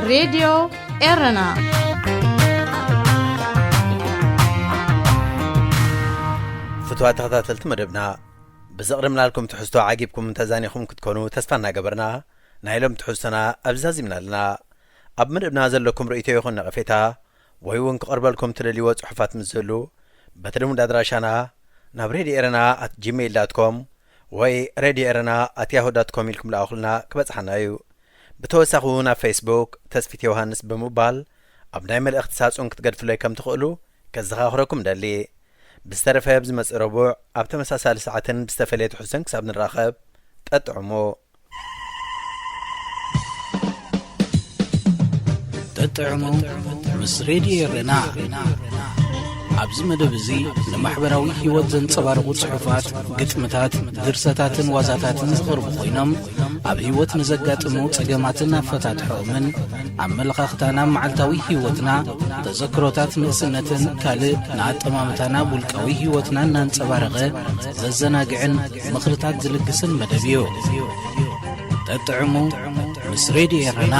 ሬድዮ ኤረና። ፍቱዋት ተኸታተልቲ መደብና፣ ብዘቕረብናልኩም ትሕዝቶ ዓጊብኩም ተዛኒኹም ክትኮኑ ተስፋ እናገበርና፣ ናይ ሎም ትሕዝቶና ኣብዚ ዛዚምና ኣለና። ኣብ መደብና ዘለኩም ርእይቶ ይኹን ነቐፌታ፣ ወይ እውን ክቐርበልኩም ትደልይዎ ጽሑፋት ምስ ዝህሉ፣ በቲ ልሙድ ኣድራሻና ናብ ሬድዮ ኤረና ኣት ጂሜይል ዳት ኮም ወይ ሬድዮ ኤረና ኣት ያሁ ዳት ኮም ኢልኩም ልኣኹልና ክበጽሓና እዩ። ብተወሳኺ እውን ኣብ ፌስቡክ ተስፊት ዮሃንስ ብምባል ኣብ ናይ መልእኽቲ ሳጹን ክትገድፍለይ ከም ትኽእሉ ከዘኻኽረኩም ደሊ። ብዝተረፈ ኣብ ዝመጽእ ረቡዕ ኣብ ተመሳሳሊ ሰዓትን ብዝተፈለየ ትሕዝቶን ክሳብ ንራኸብ፣ ጠጥዕሙ። ጠጥዕሙ ምስ ሬድዮ ኤረና። ኣብዚ መደብ እዚ ንማሕበራዊ ህይወት ዘንጸባርቑ ጽሑፋት፣ ግጥምታት፣ ድርሰታትን ዋዛታትን ዝቐርቡ ኮይኖም፣ ኣብ ህይወት ንዘጋጥሙ ጸገማትን ኣፈታትሖኦምን፣ ኣመለኻኽታና ኣብ መዓልታዊ ህይወትና፣ ተዘክሮታት ንእስነትን ካልእ ንኣጠማምታና ኣብ ውልቃዊ ህይወትና እናንጸባረቐ ዘዘናግዕን ምኽርታት ዝልግስን መደብ እዩ። ጠጥዕሙ ምስ ሬድዮ ኤረና።